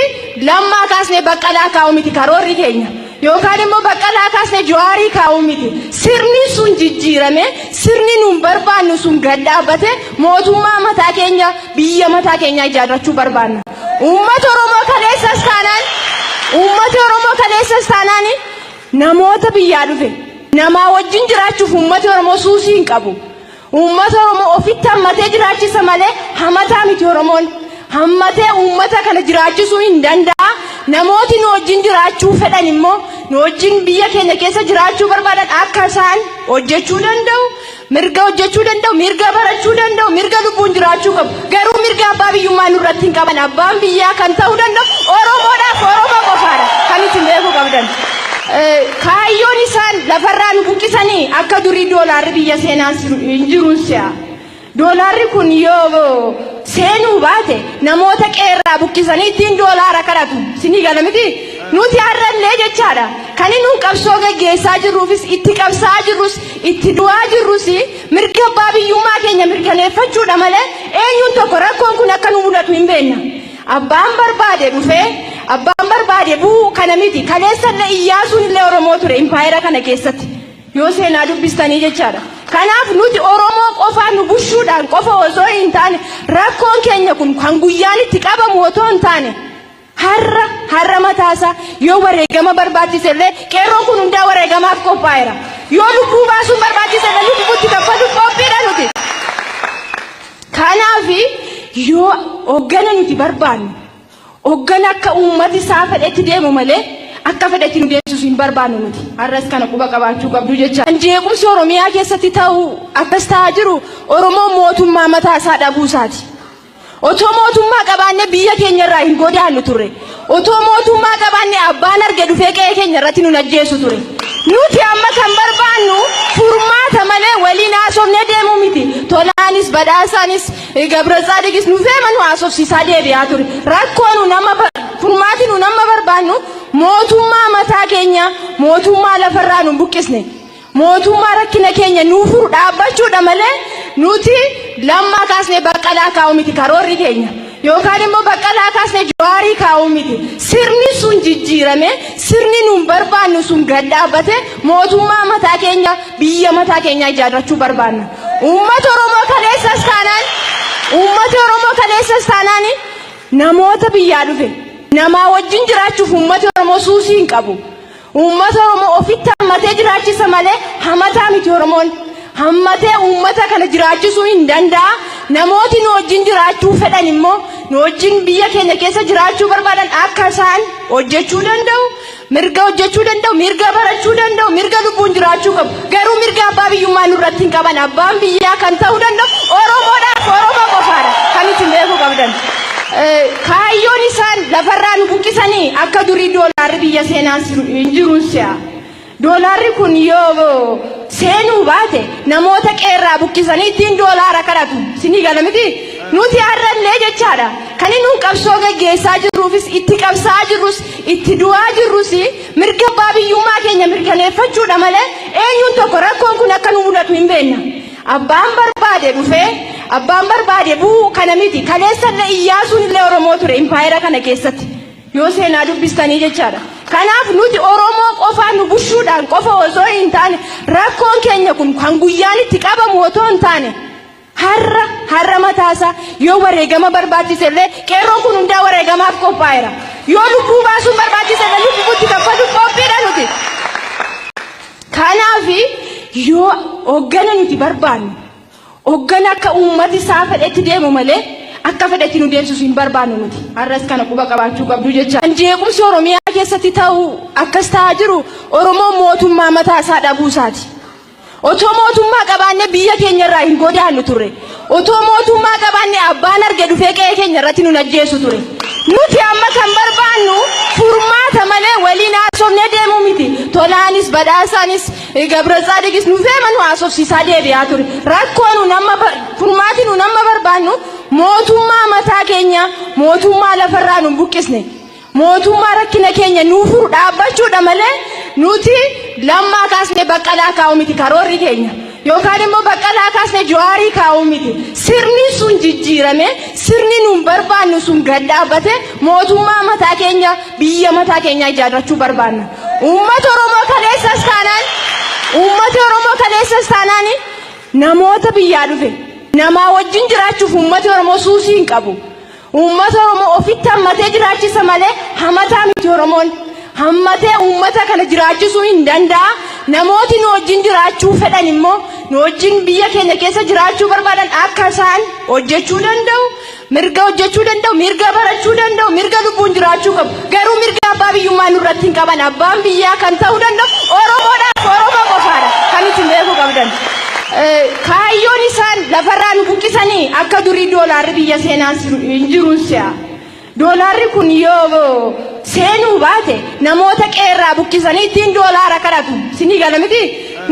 Lammaa kaasnee Baqqalaa kaa'uu miti karoorri keenya. Yookaan immoo Baqqalaa kaasnee Jawaarii kaa'uu miti. Sirni sun jijjiirame sirni nuun barbaannu sun gad dhaabbate mootummaa mataa keenya biyya mataa keenya ijaarrachuu barbaanna. Uummata Oromoo kaleessas taanaan uummata Oromoo kaleessas taanaan namoota biyyaa dhufe namaa wajjin jiraachuuf uummati Oromoo suusii hin qabu. Uummata Oromoo ofitti hammatee jiraachisa malee hamataa miti Oromoon. Hammatee uummata kana jiraachisuu hin danda'a. Namooti nu wajjin jiraachuu fedhan immoo nu wajjin biyya keenya keessa jiraachuu barbaadan akka isaan hojjechuu danda'u, mirga hojjechuu danda'u, mirga barachuu danda'u, mirga lubbuun jiraachuu qabu. Garuu mirga abbaa biyyummaa nurratti hin qaban. Abbaan biyyaa kan ta'uu danda'u Oromoodhaaf Oromoo qofaadha. Kan isin beekuu qabdan. Kaayyoon isaan lafarraa nu buqqisanii akka durii doolaarri biyya seenaa hin jiru si'a. Doolaarri kun yoo seenuu baate namoota qeerraa buqqisanii ittiin doolaara kadhatu. Isinii gala miti? Nuti har'allee jechaadha. Kan inni qabsoo gaggeessaa jirruufis itti qabsaa jirrus itti du'aa jirrus mirga abbaa biyyummaa keenya mirkaneeffachuudha malee eenyuun tokko rakkoon kun akka nu mudatu hin beekna. Abbaan barbaade dhufee abbaan barbaade bu'uu kana miti. Kaleessallee Iyyaasuun illee Oromoo ture impaayera kana keessatti. Yoo seenaa dubbistanii jechaadha. Kanaaf nuti Oromoo qofaa nu bushuudhaan qofa osoo hin taane rakkoon keenya kun kan guyyaan itti qabamu otoo hin taane har'a har'a mataasaa yoo wareegama barbaachise illee qeerroon kun hundaa wareegamaaf qophaa'eera. Yoo lubbuu baasuun barbaachise illee lubbuutti kaffaluuf qophiidha nuti. Kanaaf yoo hoggana nuti barbaannu hoggana akka uummati isaa fedhetti deemu malee akka fedhetti nu deemsisu hin barbaannu nuti. Har'as kana quba qabaachuu qabdu jecha. Jeequmsi Oromiyaa keessatti ta'u akkas ta'aa jiru Oromoon mootummaa mataa isaa dhabuu isaati. Otoo mootummaa qabaanne biyya keenya irraa hin godaannu turre. Otoo mootummaa qabaanne abbaan arge dhufee qe'ee keenya irratti nu ajjeesu ture. Nuti amma kan barbaannu furmaata malee waliin haasofnee deemuu miti. Tolaanis badhaasaanis Gabra Tsaadiqis nu feema nu haasofsiisaa deebi'aa ture. Rakkoo nu nama furmaati nu nama barbaannu mootummaa mataa keenya mootummaa lafarraa nu buqqisne. Mootummaa rakkina keenya nuu furu dhaabbachuudha malee nuti Lammaa kaasnee Baqqalaa kaa'uu miti karoorri keenya. Yookaan immoo Baqqalaa kaasnee Jawaarii kaa'uu miti. Sirni sun jijjiirame sirni nuun barbaannu sun gad dhaabbate mootummaa mataa keenya biyya mataa keenya ijaarrachuu barbaanna. Uummata Oromoo kaleessas taanaan uummata Oromoo kaleessas taanaan namoota biyyaa dhufe namaa wajjin jiraachuuf uummati Oromoo suusii hin qabu. Uummata Oromoo ofitti hammatee jiraachisa malee hamataa miti Oromoon. Hammatee uummata kana jiraachisuu hin danda'a. Namooti nu wajjin jiraachuu fedhan immoo nu wajjin biyya keenya keessa jiraachuu barbaadan akka isaan hojjechuu danda'u, mirga hojjechuu danda'u, mirga barachuu danda'u, mirga lubbuun jiraachuu qabu. Garuu mirga abbaa biyyummaa nurratti hin qaban. Abbaan biyyaa kan ta'uu danda'u Oromoodhaaf Oromoo qofaadha. Kan isin beekuu qabdan. Kaayyoon isaan lafarraa nu buqqisanii akka durii doolaarri biyya seenaa hin jiruun si'a. Doolaarri kun yoo seenuu baate namoota qeerraa buqqisanii ittiin doolaara kadhatu. Sinii gala miti? Nuti har'allee jechaadha. Kan inni qabsoo gaggeessaa jirruufis itti qabsaa jirrus itti du'aa jirrus mirga abbaa biyyummaa keenya mirkaneeffachuudha malee eenyuun tokko rakkoon kun akka nu mudatu hin beekna. Abbaan barbaade dhufee abbaan barbaade bu'uu kana miti. Kaleessallee Iyyaasuun illee Oromoo ture impaayera kana keessatti. Yoo seenaa dubbistanii jechaadha. Kanaaf nuti Oromoo qofaa nu bushuudhaan qofa osoo hin taane rakkoon keenya kun kan guyyaan itti qabamu otoo hin taane har'a har'a mataasaa yoo wareegama barbaachise illee qeerroon kun hundaa wareegamaaf qophaa'eera. Yoo lubbuu baasuun barbaachise illee lubbuutti kaffaluuf qophiidha nuti. Kanaaf yoo hoggana nuti barbaannu hoggana akka uummati isaa fedhetti deemu malee akka fedhetti nu deemsisu hin barbaannu nuti. Har'as kana quba qabaachuu qabdu jecha. Jeequmsi Oromiyaa keessatti ta'u akkas ta'aa jiru Oromoo mootummaa mataa isaa dhabuu isaati. Otoo mootummaa qabaanne biyya keenya irraa hin godaannu turre. Otoo mootummaa qabaanne abbaan arge dhufee qe'ee keenya irratti nu ajjeesu ture. Nuti amma kan barbaannu furmaata malee waliin haasofnee deemuu miti. Tolaanis badhaasaanis Gabratsaadiqis nu feema nu haasofsiisaa deebi'aa ture. Rakkoo nu nama furmaati nu nama barbaannu mootummaa mataa keenya mootummaa lafarraa nu buqqisne. Mootummaa rakkina keenya nuu furu dhaabbachuudha malee nuti Lammaa kaasnee Baqqalaa kaa'uu miti karoorri keenya. Yookaan immoo Baqqalaa kaasnee Jawaarii kaa'uu miti. Sirni sun jijjiirame sirni nuun barbaannu sun gad dhaabbate mootummaa mataa keenya biyya mataa keenya ijaarrachuu barbaanna. Uummata Oromoo kaleessas taanaan uummata Oromoo kaleessas taanaan namoota biyyaa dhufe namaa wajjin jiraachuuf uummati Oromoo suusii hin qabu. Uummata Oromoo ofitti hammatee jiraachisa malee hamataa miti Oromoon. Hammatee uummata kana jiraachisuu hin danda'a. Namooti nu wajjin jiraachuu fedhan immoo nu wajjin biyya keenya keessa jiraachuu barbaadan akka isaan hojjechuu danda'u, mirga hojjechuu danda'u, mirga barachuu danda'u, mirga lubbuun jiraachuu qabu. Garuu mirga abbaa biyyummaa nurratti hin qaban. Abbaan biyyaa kan ta'uu danda'u Oromoodhaaf Oromoo qofaadha. Kan isin beekuu qabdan. Kaayyoon isaan lafarraa nu buqqisanii akka durii doolaarri biyya seenaa hin jiruun si'a. Doolaarri kun yoo seenuu baate namoota qeerraa buqqisanii ittiin doolaara kadhatu. Sinii gala miti?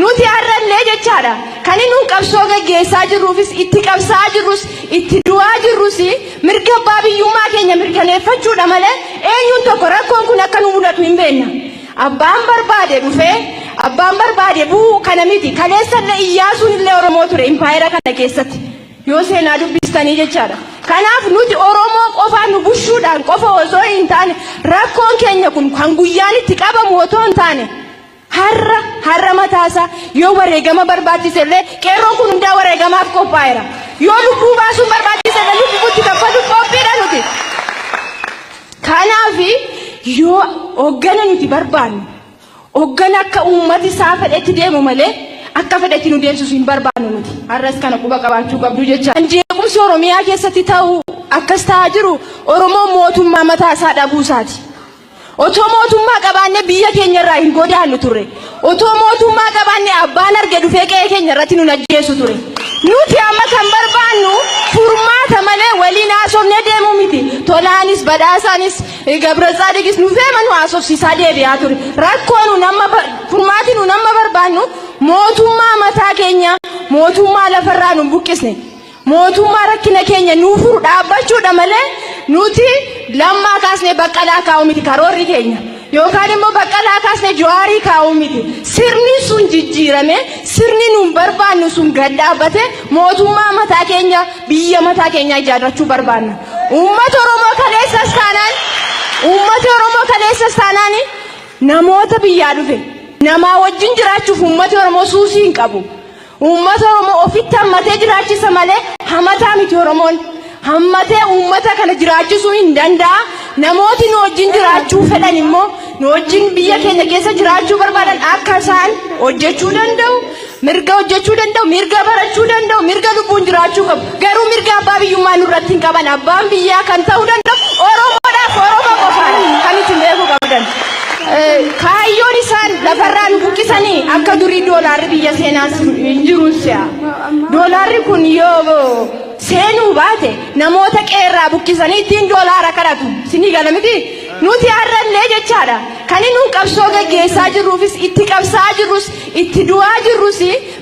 Nuti har'allee jechaadha. Kan inni qabsoo gaggeessaa jirruufis itti qabsaa jirrus itti du'aa jirrus mirga abbaa biyyummaa keenya mirkaneeffachuudha malee eenyuun tokko rakkoon kun akka nu mudatu hin beekna. Abbaan barbaade dhufee abbaan barbaade bu'uu kana miti. Kaleessallee Iyyaasuun illee Oromoo ture impaayera kana keessatti. Yoo seenaa dubbistanii jechaadha. Kanaaf nuti Oromoo qofaa nu bushuudhaan qofa osoo hin taane rakkoon keenya kun kan guyyaan itti qabamu otoo hin taane har'a har'a mataasaa yoo wareegama barbaachise illee qeerroon kun hundaa wareegamaaf qophaa'eera. Yoo lubbuu baasuun barbaachise illee lubbuutti kaffaluuf qophiidha nuti. Kanaaf yoo hoggana nuti barbaannu hoggana akka uummati isaa fedhetti deemu malee akka fedhetti nu deemsisu hin barbaannu nuti. Har'as kana quba qabaachuu qabdu jecha. Jeequmsi Oromiyaa keessatti ta'u akkas ta'aa jiru Oromoo mootummaa mataa isaa dhabuu isaati. Otoo mootummaa qabaanne biyya keenya irraa hin godaannu turre. Otoo mootummaa qabaanne abbaan arge dhufee qe'ee keenya irratti nu ajjeesu ture. Nuti amma kan barbaannu furmaata malee waliin haasofnee deemuu miti. Tolaanis badhaasaanis Gabratsaadiqis nu feema nu haasofsiisaa deebi'aa ture. Rakkoo nu nama furmaati nu nama barbaannu mootummaa mataa keenya mootummaa lafarraa nu buqqisne. Mootummaa rakkina keenya nuu furu dhaabbachuudha malee nuti Lammaa kaasnee Baqqalaa kaa'uu miti karoorri keenya. Yookaan immoo Baqqalaa kaasnee Jawaarii kaa'uu miti. Sirni sun jijjiirame sirni nuun barbaannu sun gad dhaabbate mootummaa mataa keenya biyya mataa keenya ijaarrachuu barbaanna. Uummata Oromoo kaleessas taanaan uummata Oromoo kaleessas taanaan namoota biyyaa dhufe namaa wajjin jiraachuuf uummati Oromoo suusii hin qabu. Uummata Oromoo ofitti hammatee jiraachisa malee hamataa miti Oromoon. Hammatee uummata kana jiraachisuu hin danda'a. Namooti nu wajjin jiraachuu fedhan immoo nu wajjin biyya keenya keessa jiraachuu barbaadan akka isaan hojjechuu danda'u, mirga hojjechuu danda'u, mirga barachuu danda'u, mirga lubbuun jiraachuu qabu. Garuu mirga abbaa biyyummaa nurratti hin qaban. Abbaan biyyaa kan ta'uu danda'u Oromoodhaaf Oromoo qofaadha. Kan isin beekuu qabdan. Kaayyoon isaan lafarraa nu buqqisanii akka durii doolaarri biyya seenaa hin jiruun si'a. Doolaarri kun yoo seenuu baate namoota qeerraa buqqisanii ittiin doolaara kadhatu. Sinii gala miti? Nuti har'allee jechaadha. Kan inni qabsoo gaggeessaa jirruufis, itti qabsaa jirrus, itti du'aa jirrus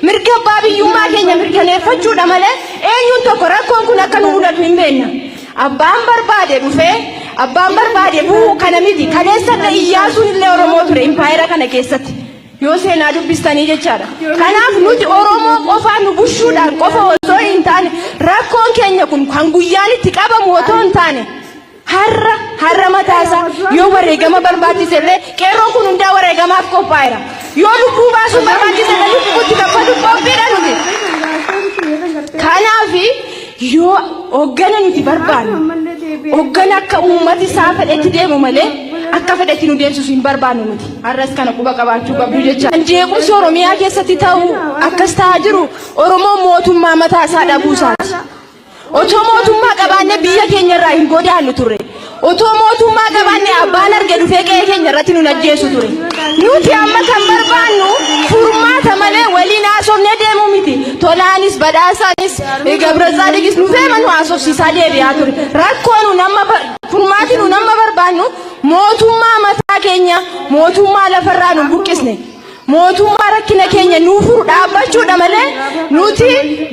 mirga abbaa biyyummaa keenya mirkaneeffachuudha malee eenyuun tokko rakkoon kun akka nu mudatu hin beekna. Abbaan barbaade dhufee abbaan barbaade bu'uu kana miti. Kaleessallee Iyyaasuun illee Oromoo ture impaayera kana keessatti. Yoo seenaa dubbistanii jechaadha. Kanaaf nuti Oromoo qofaa nu bushuudhaan qofa osoo hin taane, rakkoon keenya kun kan guyyaan itti qabamu otoo hin taane, har'a har'a mataasaa yoo wareegama barbaachise illee qeerroon kun hundaa wareegamaaf qophaa'eera. Yoo lubbuu baasuun barbaachise illee lubbuutti kaffaluu qophiidha nuti. Kanaaf yoo hoggana nuti barbaannu, hoggana akka uummati isaa fedhetti deemu malee akka fedhetti nu deemsisu hin barbaannu nuti. Har'as kana quba qabaachuu qabdu jecha. Jeequmsi Oromiyaa keessatti ta'u akkas ta'aa jiru Oromoo mootummaa mataa isaa dhabuu isaati. Otoo mootummaa qabaanne biyya keenya irraa hin godaannu turre. Otoo mootummaa qabaanne abbaan arge dhufee qe'ee keenya irratti nu ajjeesu ture. Nuti amma kan barbaannu furmaata malee waliin haasofnee deemuu miti. Tolaanis, Badhaasaanis, Gabratsaadiqis dhufee nu haasofsiisaa deebi'aa ture. Rakkoo nu nama furmaati nu nama barbaannu mootummaa mataa keenya, mootummaa lafarraa nu buqqisne, mootummaa rakkina keenya nuu furu dhaabbachuudha malee nuti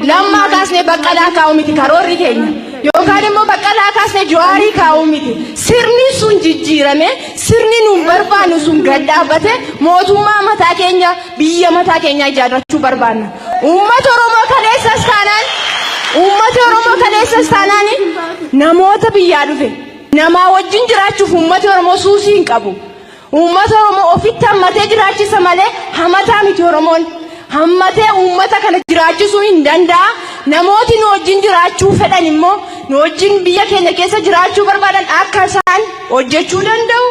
Lammaa kaasnee Baqqalaa kaa'u miti karoorri keenya. Yookaan immoo Baqqalaa kaasnee Jawaarii kaa'u miti. Sirni sun jijjiirame, sirni nuun barbaannu sun gad dhaabbate, mootummaa mataa keenya, biyya mataa keenya ijaarrachuu barbaanna. Uummata Oromoo kaleessas taanaan, uummata Oromoo kaleessas taanaan, namoota biyyaa dhufe namaa wajjin jiraachuuf uummati Oromoo suusii hin qabu. Uummata Oromoo ofitti hammatee jiraachisa malee hamataa miti Oromoon. Hammatee uummata kana jiraachisuu hin danda'a. Namooti nu wajjin jiraachuu fedhan immoo, nu wajjin biyya keenya keessa jiraachuu barbaadan, akka isaan hojjechuu danda'u,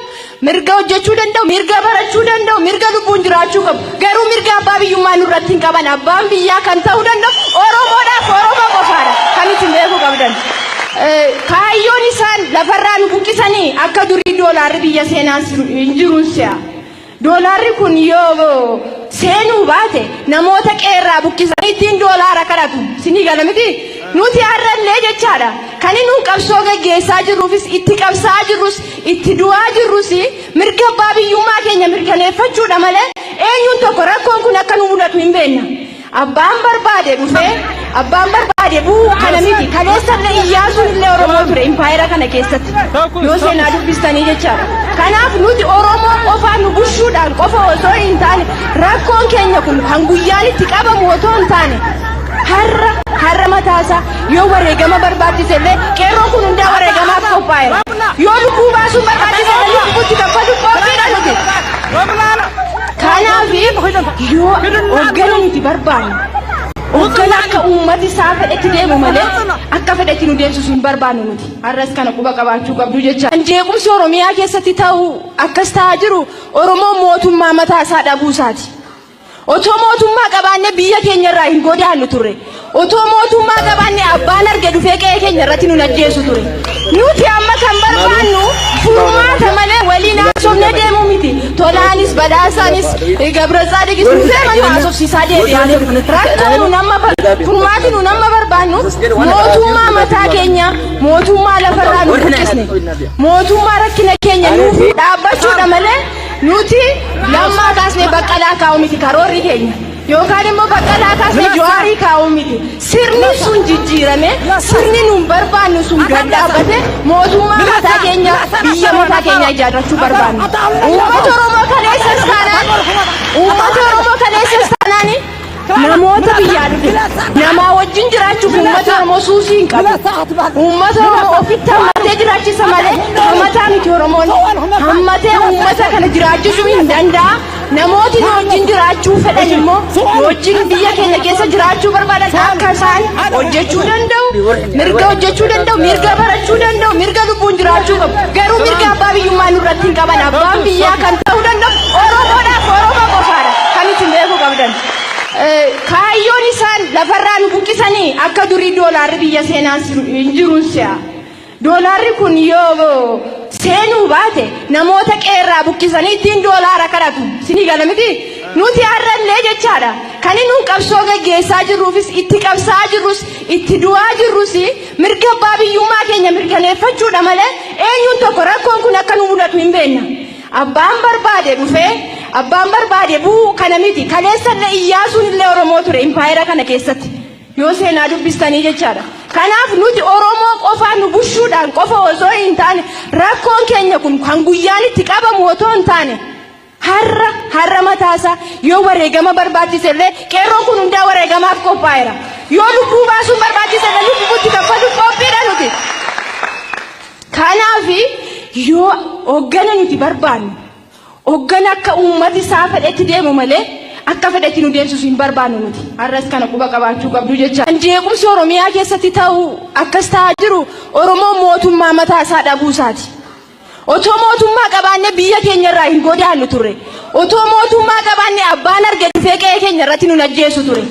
mirga hojjechuu danda'u, mirga barachuu danda'u, mirga lubbuun jiraachuu qabu. Garuu mirga abbaa biyyummaa nurratti hin qaban. Abbaan biyyaa kan ta'uu danda'u Oromoodhaaf Oromoo qofaadha. Kan isin beekuu qabdan. Kaayyoon isaan lafarraa nu buqqisanii akka durii doolaarri biyya seenaa hin jiruun si'a. Doolaarri kun yoo seenuu baate namoota qeerraa buqqisanii ittiin doolaara kadhatu. Sinii gala miti? Nuti har'allee jechaadha. Kan inni qabsoo gaggeessaa jirruufis, itti qabsaa jirrus, itti du'aa jirrus mirga abbaa biyyummaa keenya mirkaneeffachuudha malee eenyuun tokko rakkoon kun akka nu mudatu hin beekna. Abbaan barbaade dhufee abbaan barbaade bu'uu kana miti. Kaleessallee Iyyaasuun illee Oromoo ture impaayera kana keessatti. Yoo seenaa dubbistanii jechaadha. Kanaaf nuti Oromoo qofaa nu bushuudhaan qofa osoo hin taane, rakkoon keenya kun kan guyyaan itti qabamu otoo hin taane, har'a har'a mataasaa yoo wareegama barbaachise illee qeerroon kun hundaa wareegamaaf qophaa'eera. Yoo lubbuu baasuun barbaachise illee lubbuutti kaffaluu qophiidha nuti. Kanaaf yoo hoggana nuti barbaannu, hoggana akka uummati isaa fedhetti deemu malee akka fedhetti nu deemsisu hin barbaannu nuti. Har'as kana quba qabaachuu qabdu jecha. Jeequmsi Oromiyaa keessatti ta'u akkas ta'aa jiru Oromoo mootummaa mataa isaa dhabuu isaati. Otoo mootummaa qabaanne biyya keenya irraa hin godaannu turre. Otoo mootummaa qabaanne abbaan arge dhufee qe'ee keenya irratti nu ajjeesu ture. Nuti amma kan barbaannu furmaata malee waliin haasofnee deemuu miti. Tolaanis, Badhaasaanis, Gabratsaadiqis dhufee mana haasofsiisaa deebi'aa ture. Rakkoo nu nama furmaati nu nama barbaannu mootummaa mataa keenya, mootummaa lafarraa nu buqqisne, mootummaa rakkina keenya nuuf dhaabbachuudha malee nuti Lammaa kaasnee Baqqalaa kaa'u miti karoorri keenya. Yookaan immoo Baqqalaa kaasnee Jawaarii kaa'u miti. Sirni sun jijjiirame, sirni nuun barbaannu sun gad dhaabbate, mootummaa mataa keenya, biyya mataa keenya ijaarrachuu barbaanna. Uummata Oromoo kaleessas taanaan, uummata Oromoo kaleessas taanaan, namoota biyyaa dhufe namaa wajjin jiraachuuf uummata Oromoo suusii hin qabu. Uummata Oromoo ofitti hammatee jiraachisa malee hamataa miti Oromoon. Hammatee uummata kana jiraachisuu hin danda'a. Namooti nu wajjin jiraachuu fedhan immoo, nu wajjin biyya keenya keessa jiraachuu barbaadan, akka isaan hojjechuu danda'u, mirga hojjechuu danda'u, mirga barachuu danda'u, mirga lubbuun jiraachuu qabu. Garuu mirga abbaa biyyummaa nurratti hin qaban. Abbaan biyyaa kan ta'uu danda'u Oromoodhaaf Oromoo qofaadha. Kan isin beekuu qabdan. Kaayyoon isaan lafarraa nu buqqisanii akka durii doolaarri biyya seenaa hin jiruun si'a. Doolaarri kun yoo seenuu baate namoota qeerraa buqqisanii ittiin doolaara kadhatu. Sinii gala miti? Nuti har'allee jechaadha. Kan inni qabsoo gaggeessaa jirruufis, itti qabsaa jirrus, itti du'aa jirrus mirga abbaa biyyummaa keenya mirkaneeffachuudha malee eenyuun tokko rakkoon kun akka nu mudatu hin beekna. Abbaan barbaade dhufee abbaan barbaade bu'uu kana miti. Kaleessallee Iyyaasuun illee Oromoo ture impaayera kana keessatti. Yoo seenaa dubbistanii jechaadha. Kanaaf nuti Oromoo qofaa nu bushuudhaan qofa osoo hin taane, rakkoon keenya kun kan guyyaan itti qabamu otoo hin taane, har'a har'a mataasaa yoo wareegama barbaachise illee qeerroon kun hundaa wareegamaaf qophaa'eera. Yoo lubbuu baasuun barbaachise illee lubbuutti kaffaluuf qophiidha nuti. Kanaaf yoo hoggana nuti barbaannu, hoggana akka uummati isaa fedhetti deemu malee akka fedhetti nu deemsisu hin barbaannu nuti. Har'as kana quba qabaachuu qabdu jecha. Jeequmsi Oromiyaa keessatti ta'u akkas ta'aa jiru Oromoo mootummaa mataa isaa dhabuu isaati. Otoo mootummaa qabaanne biyya keenya irraa hin godaannu turre. Otoo mootummaa qabaanne abbaan arge dhufee qe'ee keenya irratti nu ajjeesu ture.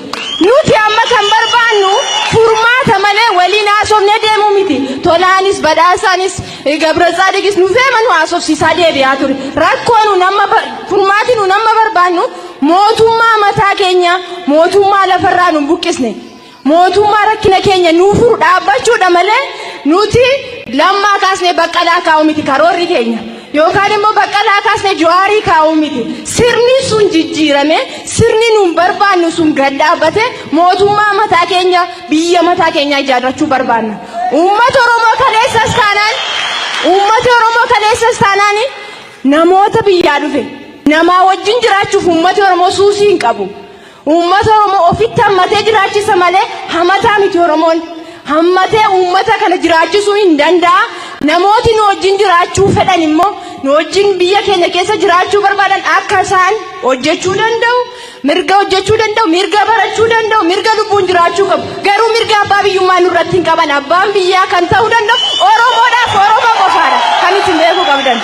Nuti amma kan barbaannu furmaata malee waliin haasofnee deemuu miti. Tolaanis, Badhaasaanis, Gabratsaadiqis nu feema nu haasofsiisaa deebi'aa ture. Rakkoo nu nama furmaati nu nama barbaannu mootummaa mataa keenya, mootummaa lafarraa nu buqqisne, mootummaa rakkina keenya nuu furu dhaabbachuudha malee nuti Lammaa kaasnee Baqqalaa kaa'uu miti karoorri keenya. Yookaan immoo Baqqalaa kaasnee Jawaarii kaa'uu miti. Sirni sun jijjiirame, sirni nuun barbaannu sun gad dhaabbate, mootummaa mataa keenya, biyya mataa keenya ijaarrachuu barbaanna. Uummata Oromoo kaleessas taanaan, uummata Oromoo kaleessas taanaan, namoota biyyaa dhufe namaa wajjin jiraachuuf uummati Oromoo suusii hin qabu. Uummata Oromoo ofitti hammatee jiraachisa malee hamataa miti Oromoon. Hammatee uummata kana jiraachisuu hin danda'a. Namooti nu wajjin jiraachuu fedhan immoo, nu wajjin biyya keenya keessa jiraachuu barbaadan, akka isaan hojjechuu danda'u, mirga hojjechuu danda'u, mirga barachuu danda'u, mirga lubbuun jiraachuu qabu. Garuu mirga abbaa biyyummaa nurratti hin qaban. Abbaan biyyaa kan ta'uu danda'u Oromoodhaaf Oromoo qofaadha. Kan isin beekuu qabdan.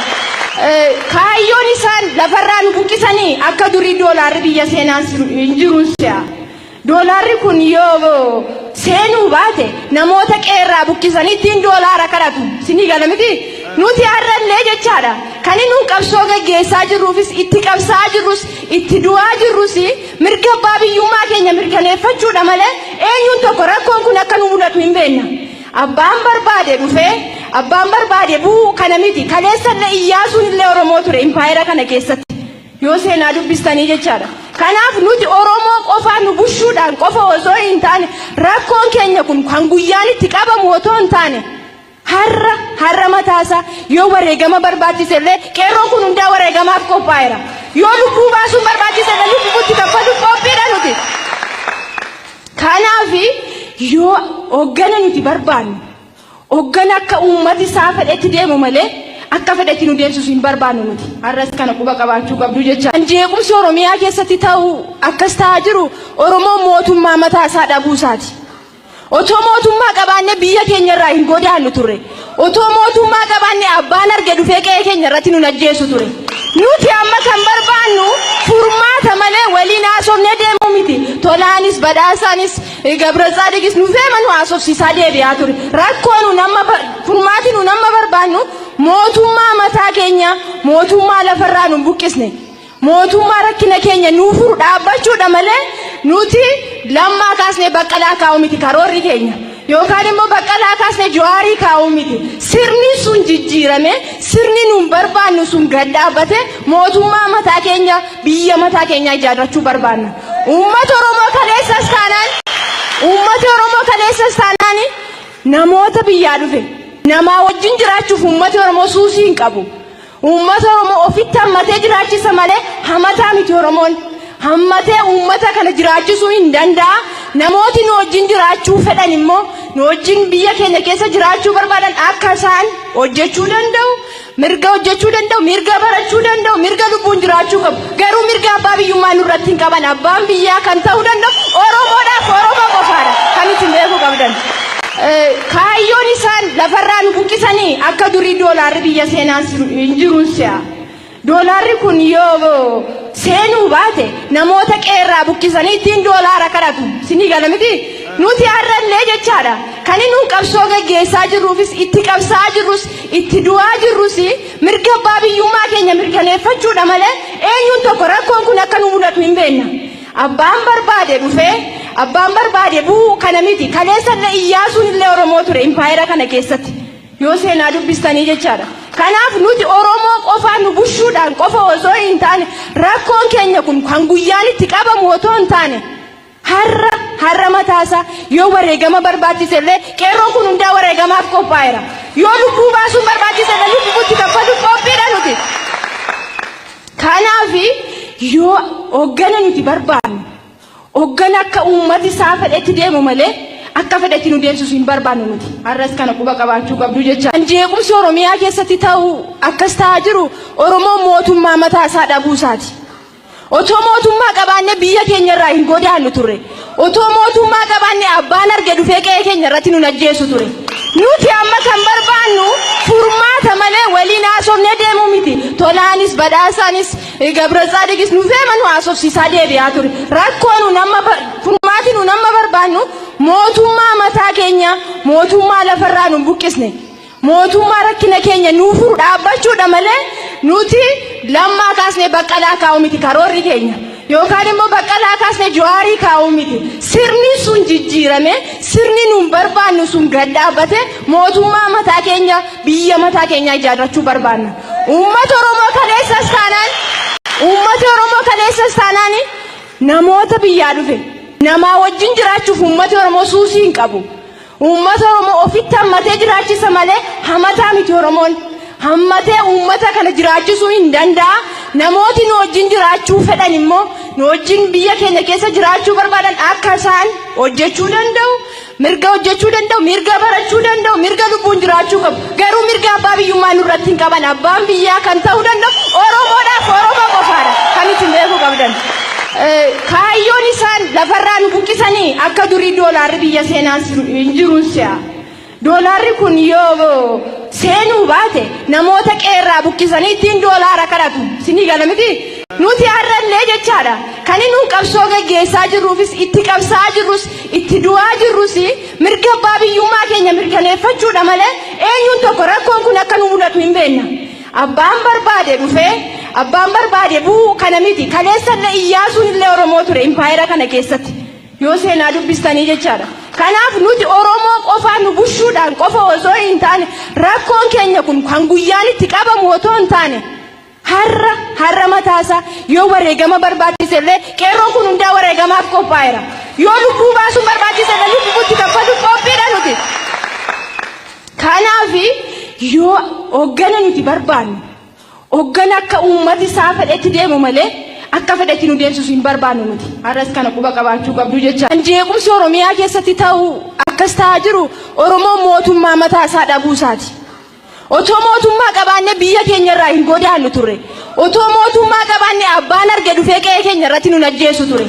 Kaayyoon isaan lafarraa nu buqqisanii akka durii doolaarri biyya seenaa hin jiru si'a. Doolaarri kun yoo seenuu baate namoota qeerraa buqqisanii ittiin doolaara kadhatu. Sinii gala miti? Nuti har'allee jechaadha. Kan inni qabsoo gaggeessaa jirruufis, itti qabsaa jirrus, itti du'aa jirrus mirga abbaa biyyummaa keenya mirkaneeffachuudha malee eenyuun tokko rakkoon kun akka nu mudatu hin beekna. Abbaan barbaade dhufee abbaan barbaade bu'uu kana miti. Kaleessallee Iyyaasuun illee Oromoo ture impaayera kana keessatti. Yoo seenaa dubbistanii jechaadha. Kanaaf nuti Oromoo qofaa nu bushuudhaan qofa osoo hin taane, rakkoon keenya kun kan guyyaan itti qabamu otoo hin taane, har'a har'a mataasaa yoo wareegama barbaachise illee qeerroon kun hundaa wareegamaaf qophaa'eera. Yoo lubbuu baasuun barbaachise illee lubbuutti kaffaluuf qophiidha nuti. Kanaaf yoo hoggana nuti barbaannu, hoggana akka uummati isaa fedhetti deemu malee akka fedhetti nu deemsisu hin barbaannu nuti. Har'as kana quba qabaachuu qabdu jecha. Jeequmsi Oromiyaa keessatti ta'u akkas ta'aa jiru Oromoo mootummaa mataa isaa dhabuu isaati. Otoo mootummaa qabaanne biyya keenya irraa hin godaannu turre. Otoo mootummaa qabaanne abbaan arge dhufee qe'ee keenya irratti nu ajjeesu ture. Nuti amma kan barbaannu furmaata malee waliin haasofnee deemuu miti. Tolaanis, Badhaasaanis, Gabratsaadiqis nu feema nu haasofsiisaa deebi'aa ture. Rakkoo nu nama furmaati nu nama barbaannu mootummaa mataa keenya, mootummaa lafarraa nu buqqisne, mootummaa rakkina keenya nuu furu dhaabbachuudha malee nuti Lammaa kaasnee Baqqalaa kaa'uu miti karoorri keenya. Yookaan immoo Baqqalaa kaasnee Jawaarii kaa'uu miti. Sirni sun jijjiirame, sirni nuun barbaannu sun gad dhaabbate, mootummaa mataa keenya, biyya mataa keenya ijaarrachuu barbaanna. Uummata Oromoo kaleessas taanaan, uummata Oromoo kaleessas taanaan, namoota biyyaa dhufe namaa wajjin jiraachuuf uummati Oromoo suusii hin qabu. Uummata Oromoo ofitti hammatee jiraachisa malee hamataa miti Oromoon. Hammatee uummata kana jiraachisuu hin danda'a. Namooti nu wajjin jiraachuu fedhan immoo, nu wajjin biyya keenya keessa jiraachuu barbaadan, akka isaan hojjechuu danda'u, mirga hojjechuu danda'u, mirga barachuu danda'u, mirga lubbuun jiraachuu qabu. Garuu mirga abbaa biyyummaa nurratti hin qaban. Abbaan biyyaa kan ta'uu danda'u Oromoodhaaf Oromoo qofaadha. Kan isin beekuu qabdan. Kaayyoon isaan lafarraa nu buqqisanii akka durii doolaarri biyya seenaa hin jiru si'a. Doolaarri kun yoo seenuu baate namoota qeerraa buqqisanii ittiin doolaara kadhatu. Sinii gala miti? Nuti har'allee jechaadha. Kan inni qabsoo gaggeessaa jirruufis, itti qabsaa jirrus, itti du'aa jirrus mirga abbaa biyyummaa keenya mirkaneeffachuudha malee eenyuun tokko rakkoon kun akka nu mudatu hin beekna. Abbaan barbaade dhufee abbaan barbaade bu'uu kana miti. Kaleessallee Iyyaasuun illee Oromoo ture impaayera kana keessatti. Yoo seenaa dubbistanii jechaadha. Kanaaf nuti Oromoo qofaa nu bushuudhaan qofa osoo hin taane, rakkoon keenya kun kan guyyaan itti qabamu otoo hin taane, har'a mataasaa yoo wareegama barbaachise illee qeerroon kun hundaa wareegamaaf qophaa'eera. Yoo lubbuu baasuun barbaachise illee lubbuutti kaffaluuf qophiidha nuti. Kanaaf yoo hoggana nuti barbaannu, hoggana akka uummati isaa fedhetti deemu malee akka fedhetti nu deemsisu hin barbaannu nuti. Har'as kana quba qabaachuu qabdu jecha. Jeequmsi Oromiyaa keessatti ta'u akkas ta'aa jiru Oromoo mootummaa mataa isaa dhabuu isaati. Otoo mootummaa qabaanne biyya keenya irraa hin godaannu turre. Otoo mootummaa qabaanne abbaan arge dhufee qe'ee keenya irratti nu ajjeesu ture. Nuti amma kan barbaannu furmaata malee waliin haasofnee deemuu miti. Tolaanis, Badhaasaanis, Gabratsaadiqis nu feema nu haasofsiisaa deebi'aa ture. Rakkoo nu nama furmaati nu nama barbaannu mootummaa mataa keenya, mootummaa lafarraa nu buqqisne, mootummaa rakkina keenya nuu furu dhaabbachuudha malee nuti Lammaa kaasnee Baqqalaa kaa'uu miti karoorri keenya. Yookaan immoo Baqqalaa kaasnee Jawaarii kaa'uu miti. Sirni sun jijjiirame, sirni nuun barbaannu sun gad dhaabbate, mootummaa mataa keenya, biyya mataa keenya ijaarrachuu barbaanna. Uummata Oromoo kaleessas taanaan, uummata Oromoo kaleessas taanaan namoota biyyaa dhufe. Namaa wajjin jiraachuuf uummati Oromoo suusii hin qabu. Uummata Oromoo ofitti hammatee jiraachisa malee hamataa miti Oromoon. Hammatee uummata kana jiraachisuu hin danda'a. Namooti nu wajjin jiraachuu fedhan immoo, nu wajjin biyya keenya keessa jiraachuu barbaadan, akka isaan hojjechuu danda'u, mirga hojjechuu danda'u, mirga barachuu danda'u, mirga lubbuun jiraachuu qabu. Garuu mirga abbaa biyyummaa nurratti hin qaban. Abbaan biyyaa kan ta'uu danda'u Oromoodhaaf Oromoo qofaadha. Kan isin beekuu qabdan. Kaayyoon isaan lafarraa nu buqqisanii akka durii doolaarri biyya seenaa hin jiru si'a. Doolaarri kun yoo seenuu baate namoota qeerraa buqqisanii ittiin doolaara kadhatu. Sinii gala miti? Nuti har'allee jechaadha. Kan inni qabsoo gaggeessaa jirruufis, itti qabsaa jirrus, itti du'aa jirrus mirga abbaa biyyummaa keenya mirkaneeffachuudha malee eenyuun tokko rakkoon kun akka nu mudatu hin beekna. Abbaan barbaade dhufee abbaan barbaade bu'uu kana miti. Kaleessallee Iyyaasuun illee Oromoo ture impaayera kana keessatti. Yoo seenaa dubbistanii jechaadha. Kanaaf nuti Oromoo qofaa nu bushuudhaan qofa osoo hin taane, rakkoon keenya kun kan guyyaan itti qabamu otoo hin taane, har'a mataasaa yoo wareegama barbaachise illee qeerroon kun hundaa wareegamaaf qophaa'eera. Yoo lubbuu baasuun barbaachise illee lubbuutti kaffaluuf qophiidha nuti. Kanaaf yoo hoggana nuti barbaannu, hoggana akka uummati isaa fedhetti deemu malee akka fedhetti nu deemsisu hin barbaannu nuti. Har'as kana quba qabaachuu qabdu jecha. Jeequmsi Oromiyaa keessatti ta'u akkas ta'aa jiru Oromoo mootummaa mataa isaa dhabuu isaati. Otoo mootummaa qabaanne biyya keenya irraa hin godaannu turre. Otoo mootummaa qabaanne abbaan arge dhufee qe'ee keenya irratti nu ajjeesu ture.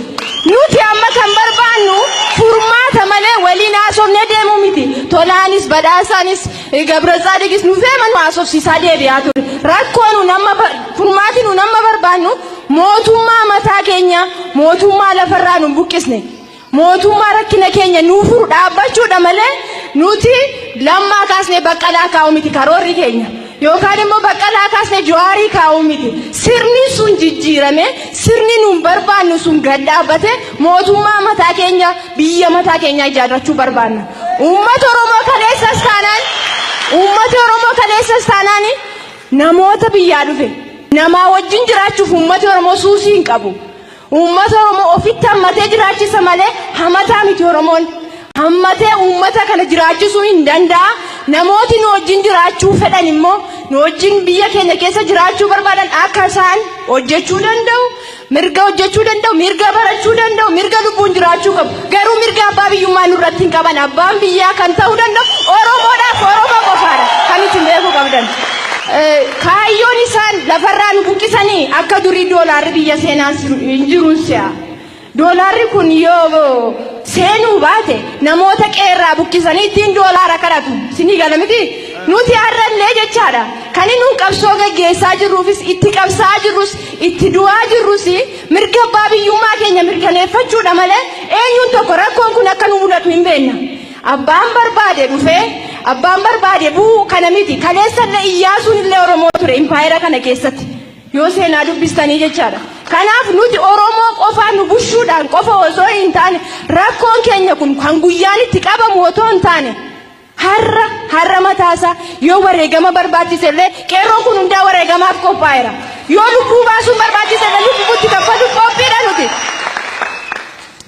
Nuti amma kan barbaannu furmaata malee waliin haasofnee deemuu miti. Tolaanis, Badhaasaanis, Gabratsaadiqis nu feema nu haasofsiisaa deebi'aa ture. Rakkoo nu nama furmaati nu nama barbaannu mootummaa mataa keenya, mootummaa lafarraa nu buqqisne, mootummaa rakkina keenya nuu furu dhaabbachuudha malee nuti Lammaa kaasnee Baqqalaa kaa'uu miti karoorri keenya. Yookaan immoo Baqqalaa kaasnee Jawaarii kaa'uu miti. Sirni sun jijjiirame, sirni nuun barbaannu sun gad dhaabbate, mootummaa mataa keenya, biyya mataa keenya ijaarrachuu barbaanna. Uummata Oromoo kaleessas taanaan, uummata Oromoo kaleessas taanaan namoota biyyaa dhufe. Namaa wajjin jiraachuuf uummati Oromoo suusii hin qabu. Uummata Oromoo ofitti hammatee jiraachisa malee hamataa miti Oromoon. Hammatee uummata kana jiraachisuu hin danda'a. Namooti nu wajjin jiraachuu fedhan immoo, nu wajjin biyya keenya keessa jiraachuu barbaadan, akka isaan hojjechuu danda'u, mirga hojjechuu danda'u, mirga barachuu danda'u, mirga lubbuun jiraachuu qabu. Garuu mirga abbaa biyyummaa nurratti hin qaban. Abbaan biyyaa kan ta'uu danda'u Oromoodhaaf Oromoo qofaadha. Kan isin beekuu qabdan. Kaayyoon isaan lafarraa nu buqqisanii akka durii doolaarri biyya seenaa hin jiru si'a. Doolaarri kun yoo seenuu baate namoota qeerraa buqqisanii ittiin doolaara kadhatu. Sinii gala miti? Nuti har'allee jechaadha. Kan inni qabsoo qabsoo gaggeessaa jirruufis, itti qabsaa jirrus, itti du'aa jirrus mirga abbaa biyyummaa keenya mirkaneeffachuudha malee eenyuun tokko rakkoon kun akka nu mudatu hin beekna. Abbaan barbaade dhufee abbaan barbaade bu'uu kana miti. Kaleessallee Iyyaasuun illee Oromoo ture impaayera kana keessatti. Yoo seenaa dubbistanii jechaadha. Kanaaf nuti Oromoo qofaa nu bushuudhaan qofa osoo hin taane, rakkoon keenya kun kan guyyaan itti qabamu otoo hin taane, har'a har'a mataasaa yoo wareegama barbaachise illee qeerroon kun hundaa wareegamaaf qophaa'eera. Yoo lubbuu baasuun barbaachise illee lubbuutti kaffaluuf qophiidha nuti.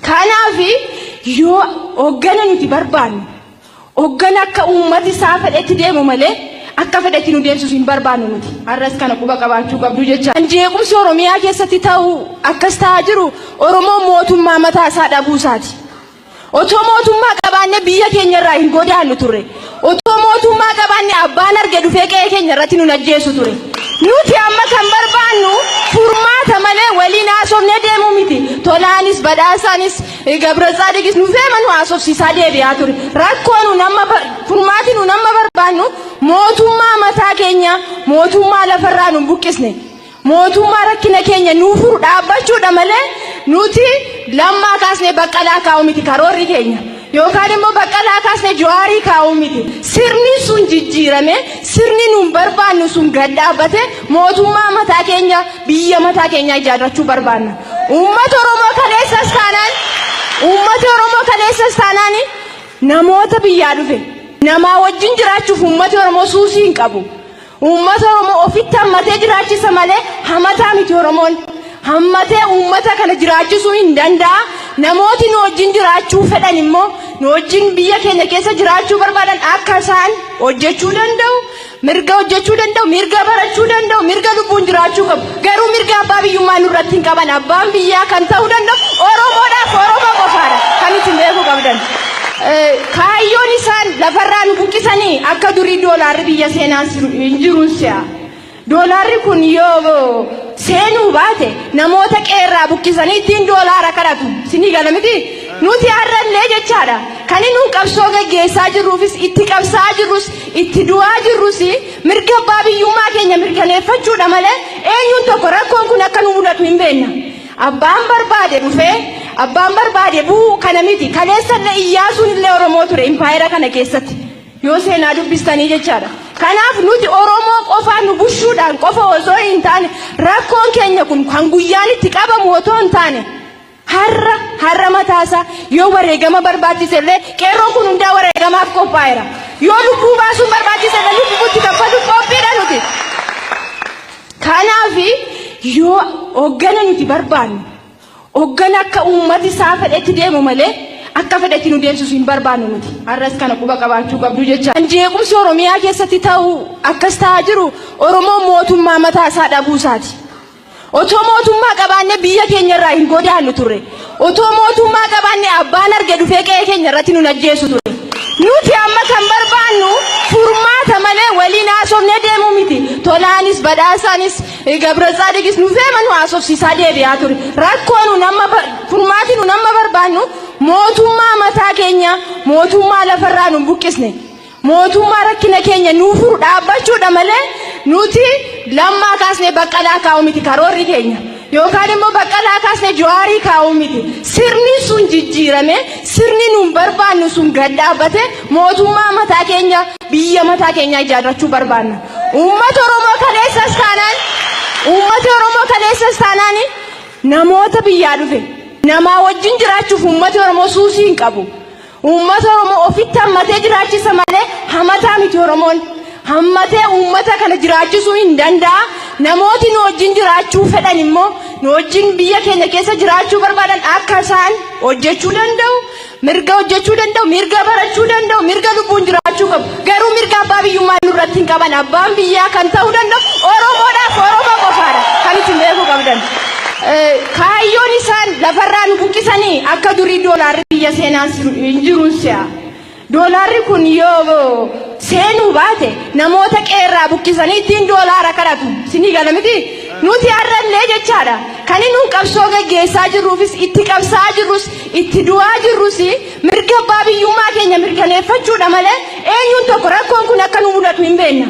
Kanaaf yoo hoggana nuti barbaannu, hoggana akka uummati isaa fedhetti deemu malee akka fedhetti nu deemsisu hin barbaannu nuti. Har'as kana quba qabaachuu qabdu jecha. Jeequmsi Oromiyaa keessatti ta'u akkas ta'aa jiru Oromoo mootummaa mataa isaa dhabuu isaati. Otoo mootummaa qabaanne biyya keenya irraa hin godaannu turre. Otoo mootummaa qabaanne abbaan arge dhufee qe'ee keenya irratti nu ajjeesu ture. Nuti amma kan barbaannu furmaata malee waliin haasofnee deemuu miti. Tolaanis, Badhaasaanis, Gabratsaadiqis nu feema nu haasofsiisaa deebi'aa ture. Rakkoo nu nama furmaati nu nama barbaannu mootummaa mataa keenya, mootummaa lafarraa nu buqqisne, mootummaa rakkina keenya nuu furu dhaabbachuudha malee nuti Lammaa kaasnee Baqqalaa kaa'uu miti karoorri keenya. Yookaan immoo Baqqalaa kaasnee Jawaarii kaa'uu miti. Sirni sun jijjiirame, sirni nuun barbaannu sun gad dhaabbate, mootummaa mataa keenya, biyya mataa keenya ijaarrachuu barbaanna. Uummata Oromoo kaleessas taanaan, uummata Oromoo kaleessas taanaan, namoota biyyaa dhufe namaa wajjin jiraachuuf uummati Oromoo suusii hin qabu. Uummata Oromoo ofitti hammatee jiraachisa malee hamataa miti Oromoon. Hammatee uummata kana jiraachisuu hin danda'a. Namooti nu wajjin jiraachuu fedhan immoo, nu wajjin biyya keenya keessa jiraachuu barbaadan, akka isaan hojjechuu danda'u, mirga hojjechuu danda'u, mirga barachuu danda'u, mirga lubbuun jiraachuu qabu. Garuu mirga abbaa biyyummaa nurratti hin qaban. Abbaan biyyaa kan ta'uu danda'u Oromoodhaaf Oromoo qofaadha. Kan isin beekuu qabdan. Kaayyoon isaan lafarraa nu buqqisanii akka durii doolaarri biyya seenaa hin jiru si'a. Doolaarri kun yoo seenuu baate namoota qeerraa buqqisanii ittiin doolaara kadhatu. Sinii gala miti? Nuti har'allee jechaadha. Kan inni qabsoo gaggeessaa jirruufis, itti qabsaa jirrus, itti du'aa jirrus mirga abbaa biyyummaa keenya mirkaneeffachuudha malee eenyuun tokko rakkoon kun akka nu mudatu hin beekna. Abbaan barbaade dhufee abbaan barbaade bu'uu kana miti. Kaleessallee Iyyaasuun illee Oromoo ture impaayera kana keessatti. Yoo seenaa dubbistanii jechaadha. Kanaaf nuti Oromoo qofaa nu bushuudhaan qofa osoo hin taane, rakkoon keenya kun kan guyyaan itti qabamu otoo hin taane, har'a har'a mataasaa yoo wareegama barbaachise illee qeerroon kun hundaa wareegamaaf qophaa'eera. Yoo lubbuu baasuun barbaachise illee lubbuutti kaffaluuf qophiidha nuti. Kanaaf yoo hoggana nuti barbaannu, hoggana akka uummati isaa fedhetti deemu malee akka fedhetti nu deemsisu hin barbaannu nuti. Har'as kana quba qabaachuu qabdu jecha. Jeequmsi Oromiyaa keessatti ta'u akkas ta'aa jiru Oromoo mootummaa mataa isaa dhabuu isaati. Otoo mootummaa qabaanne biyya keenya irraa hin godaannu turre. Otoo mootummaa qabaanne abbaan arge dhufee qe'ee keenya irratti nu ajjeesu ture. Nuti amma kan barbaannu furmaata malee waliin haasofnee deemuu miti. Tolaanis, Badhaasaanis, Gabratsaadiqis nu feema nu haasofsiisaa deebi'aa ture. Rakkoo nu nama furmaati nu nama barbaannu mootummaa mataa keenya, mootummaa lafarraa nu buqqisne, mootummaa rakkina keenya nuu furu dhaabbachuudha malee nuti Lammaa kaasnee Baqqalaa kaa'uu miti karoorri keenya. Yookaan immoo Baqqalaa kaasnee Jawaarii kaa'uu miti. Sirni sun jijjiirame, sirni nuun barbaannu sun gad dhaabbate, mootummaa mataa keenya, biyya mataa keenya ijaarrachuu barbaanna. Uummata Oromoo kaleessas taanaan, uummata Oromoo kaleessas taanaan, namoota biyyaa dhufe namaa wajjin jiraachuuf uummati Oromoo suusii hin qabu. Uummata Oromoo ofitti hammatee jiraachisa malee hamataa miti Oromoon. Hammatee uummata kana jiraachisuu hin danda'a. Namooti nu wajjin jiraachuu fedhan immoo, nu wajjin biyya keenya keessa jiraachuu barbaadan, akka isaan hojjechuu danda'u, mirga hojjechuu danda'u, mirga barachuu danda'u, mirga lubbuun jiraachuu qabu. Garuu mirga abbaa biyyummaa nurratti hin qaban. Abbaan biyyaa kan ta'uu danda'u Oromoodhaaf Oromoo qofaadha. Kan isin beekuu qabdan. Kaayyoon isaan lafarraa nu buqqisanii akka durii doolaarri biyya seenaa hin jiru si'a. Doolaarri kun yoo seenuu baate namoota qeerraa buqqisanii ittiin doolaara kadhatu. Sinii gala miti? Nuti har'allee jechaadha. Kan inni qabsoo gaggeessaa jirruufis, itti qabsaa jirrus, itti du'aa jirrus mirga abbaa biyyummaa keenya mirkaneeffachuudha malee eenyuun tokko rakkoon kun akka nu mudatu hin beekna.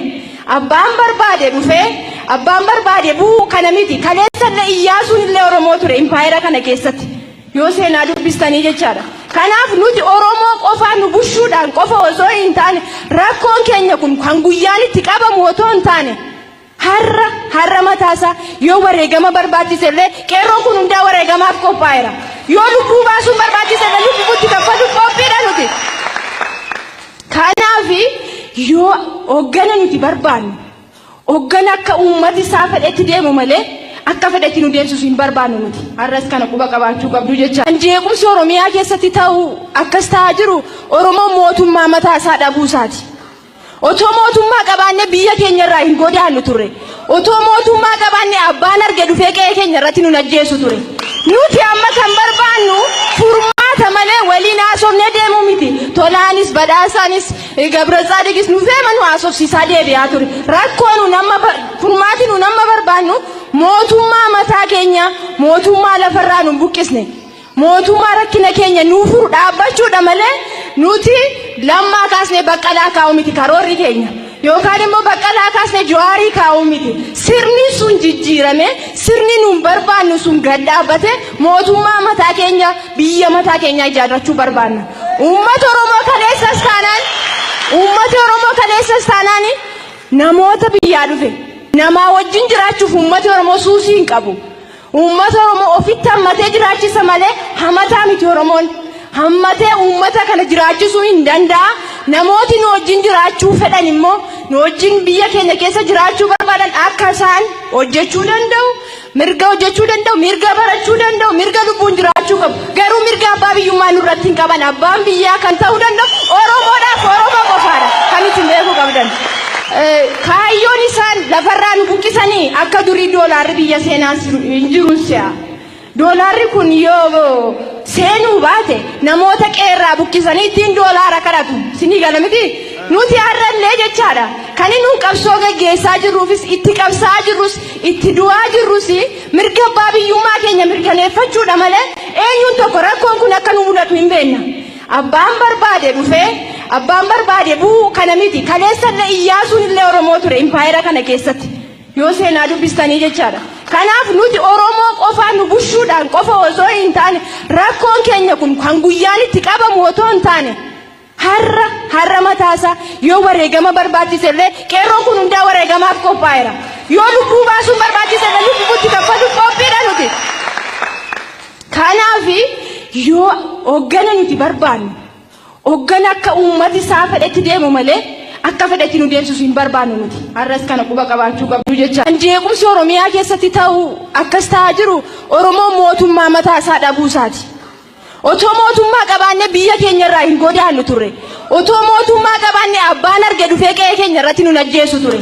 Abbaan barbaade dhufee abbaan barbaade bu'uu kana miti. Kaleessallee Iyyaasuun illee Oromoo ture impaayera kana keessatti. Yoo seenaa dubbistanii jechaadha. Kanaaf nuti Oromoo qofaa nu bushuudhaan qofa osoo hin taane, rakkoon keenya kun kan guyyaan itti qabamu otoo hin taane, har'a har'a mataasaa yoo wareegama barbaachise illee qeerroon kun hundaa wareegamaaf qophaa'eera. Yoo lubbuu baasuun barbaachise illee lubbuutti kaffaluuf qophiidha nuti. Kanaaf yoo hoggana nuti barbaannu, hoggana akka uummati isaa fedhetti deemu malee akka fedhetti nu deemsisu hin barbaannu nuti. Har'as kana quba qabaachuu qabdu jecha. Jeequmsi Oromiyaa keessatti ta'u akkas ta'aa jiru Oromoon mootummaa mataa isaa dhabuu isaati. Otoo mootummaa qabaanne biyya keenya irraa hin godaannu turre. Otoo mootummaa qabaanne abbaan arge dhufee qe'ee keenya irratti nun ajjeesu ture. Nuti amma kan barbaannu furmaata malee waliin haasofnee deemuu miti. Tolaanis, Badhaasaanis, Gabra Tsaadiqis nufee nu haasofsiisaa deebi'aa ture. Rakkoo nun amma, furmaati nun amma barbaannu mootummaa mataa keenya, mootummaa lafarraa nun buqqisne, mootummaa rakkina keenya nuu furu dhaabbachuudha malee nuti Lammaa kaasnee Baqqalaa kaa'uu miti karoorri keenya. Yookaan immoo Baqqalaa kaasnee Jawaarii kaa'uu miti. Sirni sun jijjiirame, sirni nun barbaannu sun gad dhaabbate, mootummaa mataa keenya, biyya mataa keenya ijaarrachuu barbaanna. Uummata Oromoo kaleessas taanaan, uummata Oromoo kaleessas taanaan, namoota biyyaa dhufe namaa wajjin jiraachuuf uummati Oromoo suusii hin qabu. Uummata Oromoo ofitti hammatee jiraachisa malee hamataa miti Oromoon. Hammatee uummata kana jiraachisuu hin danda'a. Namooti nu wajjin jiraachuu fedhan immoo, nu wajjin biyya keenya keessa jiraachuu barbaadan, akka isaan hojjechuu danda'u, mirga hojjechuu danda'u, mirga barachuu danda'u, mirga lubbuun jiraachuu qabu. Garuu mirga abbaa biyyummaa nurratti hin qaban. Abbaan biyyaa kan ta'uu danda'u Oromoodhaaf Oromoo qofaadha. Kan isin beekuu qabdan. Kaayyoon isaan lafarraa nu buqqisanii akka durii doolaarri biyya seenaa hin jiru si'a. Doolaarri kun yoo seenuu baate namoota qeerraa buqqisanii ittiin doolaara kadhatu. Sinii gala miti? Nuti har'allee jechaadha. Kan inni qabsoo gaggeessaa jirruufis, itti qabsaa jirrus, itti du'aa jirrus mirga abbaa biyyummaa keenya mirkaneeffachuudha malee eenyuun tokko rakkoon kun akka nu mudatu hin beekna. Abbaan barbaade dhufee abbaan barbaade bu'uu kana miti. Kaleessallee Iyyaasuun illee Oromoo ture impaayera kana keessatti. Yoo seenaa dubbistanii jechaadha. Kanaaf nuti Oromoo qofaa nu bushuudhaan qofa osoo hin taane, rakkoon keenya kun kan guyyaan itti qabamu otoo hin taane, har'a har'a mataasaa yoo wareegama barbaachise illee qeerroon kun hundaa wareegamaaf qophaa'eera. Yoo lubbuu baasuun barbaachise illee lubbuutti kaffaluuf qophiidha nuti. Kanaaf yoo hoggana nuti barbaannu, hoggana akka uummati isaa fedhetti deemu malee akka fedhetti nu deemsisu hin barbaannu nuti. Har'as kana quba qabaachuu qabdu jecha. Jeequmsi Oromiyaa keessatti ta'u akkas ta'aa jiru Oromoon mootummaa mataa isaa dhabuu isaati. Otoo mootummaa qabaanne biyya keenya irraa hin godaannu turre. Otoo mootummaa qabaanne abbaan arge dhufee qe'ee keenya irratti nun ajjeesu ture.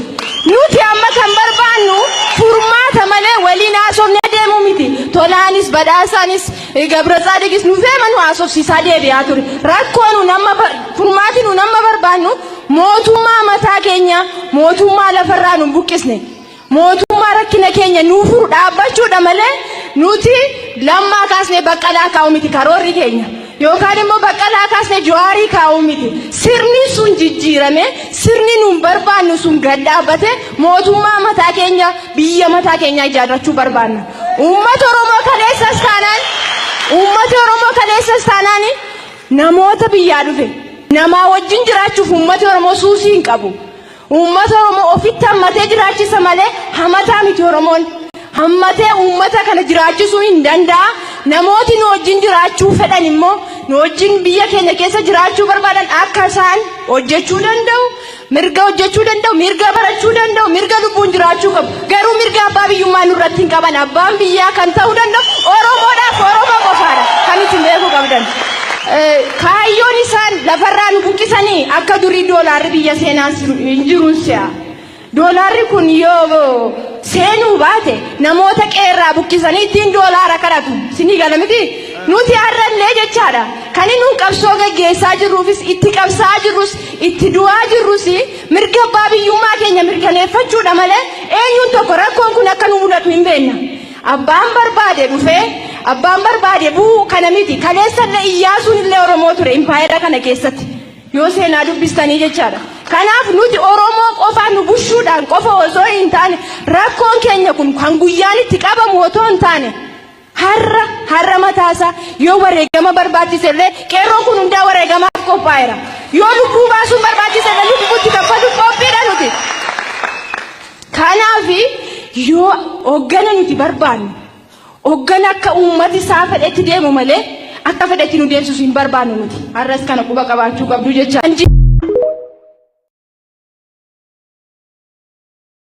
Nuti amma kan barbaannu furmaata malee waliin haasofnee deemuu miti. Tolaanis, Badhaasaanis, Gabra Tsaadiqis nufee nu haasofsiisaa deebi'aa ture. Rakkoo nun amma, furmaati nun amma barbaannu mootummaa mataa keenya, mootummaa lafarraa nun buqqisne, mootummaa rakkina keenya nuu furu dhaabbachuudha malee nuti Lammaa kaasnee Baqqalaa kaa'uu miti karoorri keenya. Yookaan immoo Baqqalaa kaasnee Jawaarii kaa'uu miti. Sirni sun jijjiirame, sirni nun barbaannu sun gad dhaabbate, mootummaa mataa keenya, biyya mataa keenya ijaarrachuu barbaanna. Uummata Oromoo kaleessas taanaan, uummata Oromoo kaleessas taanaan, namoota biyyaa dhufe namaa wajjin jiraachuuf uummati Oromoo suusii hin qabu. Uummata Oromoo ofitti hammatee jiraachisa malee hamataa miti Oromoon. Hammatee uummata kana jiraachisuu hin danda'a. Namooti nu wajjin jiraachuu fedhan immoo, nu wajjin biyya keenya keessa jiraachuu barbaadan, akka isaan hojjechuu danda'u, mirga hojjechuu danda'u, mirga barachuu danda'u, mirga lubbuun jiraachuu qabu. Garuu mirga abbaa biyyummaa nurratti hin qaban. Abbaan biyyaa kan ta'uu danda'u Oromoodhaaf Oromoo qofaadha. Kan isin beekuu qabdan. Kaayyoon isaan lafarraa nu buqqisanii akka durii doolaarri biyya seenaa hin jiru si'a. Doolaarri kun yoo seenuu baate namoota qeerraa buqqisanii ittiin doolaara kadhatu. Sinii gala miti? Nuti har'allee jechaadha. Kan inni qabsoo gaggeessaa jirruufis, itti qabsaa jirrus, itti du'aa jirrus mirga abbaa biyyummaa keenya mirkaneeffachuudha malee eenyuun tokko rakkoon kun akka nu mudatu hin beekna. Abbaan barbaade dhufee abbaan barbaade bu'uu kana miti. Kaleessallee Iyyaasuun illee Oromoo ture impaayera kana keessatti. Yoo seenaa dubbistanii jechaadha. Kanaaf nuti Oromoo qofaa nu bushuudhaan qofa osoo hin taane, rakkoon keenya kun kan guyyaan itti qabamu otoo hin taane, har'a har'a mataasaa yoo wareegama barbaachise illee qeerroon kun hundaa wareegamaaf qophaa'eera. Yoo lubbuu baasuun barbaachise illee lubbuutti kaffaluuf qophiidha nuti. Kanaaf yoo hoggana nuti barbaannu, hoggana akka uummati isaa fedhetti deemu malee akka fedhetti nu deemsisu hin barbaannu nuti. Har'as kana quba qabaachuu qabdu jecha.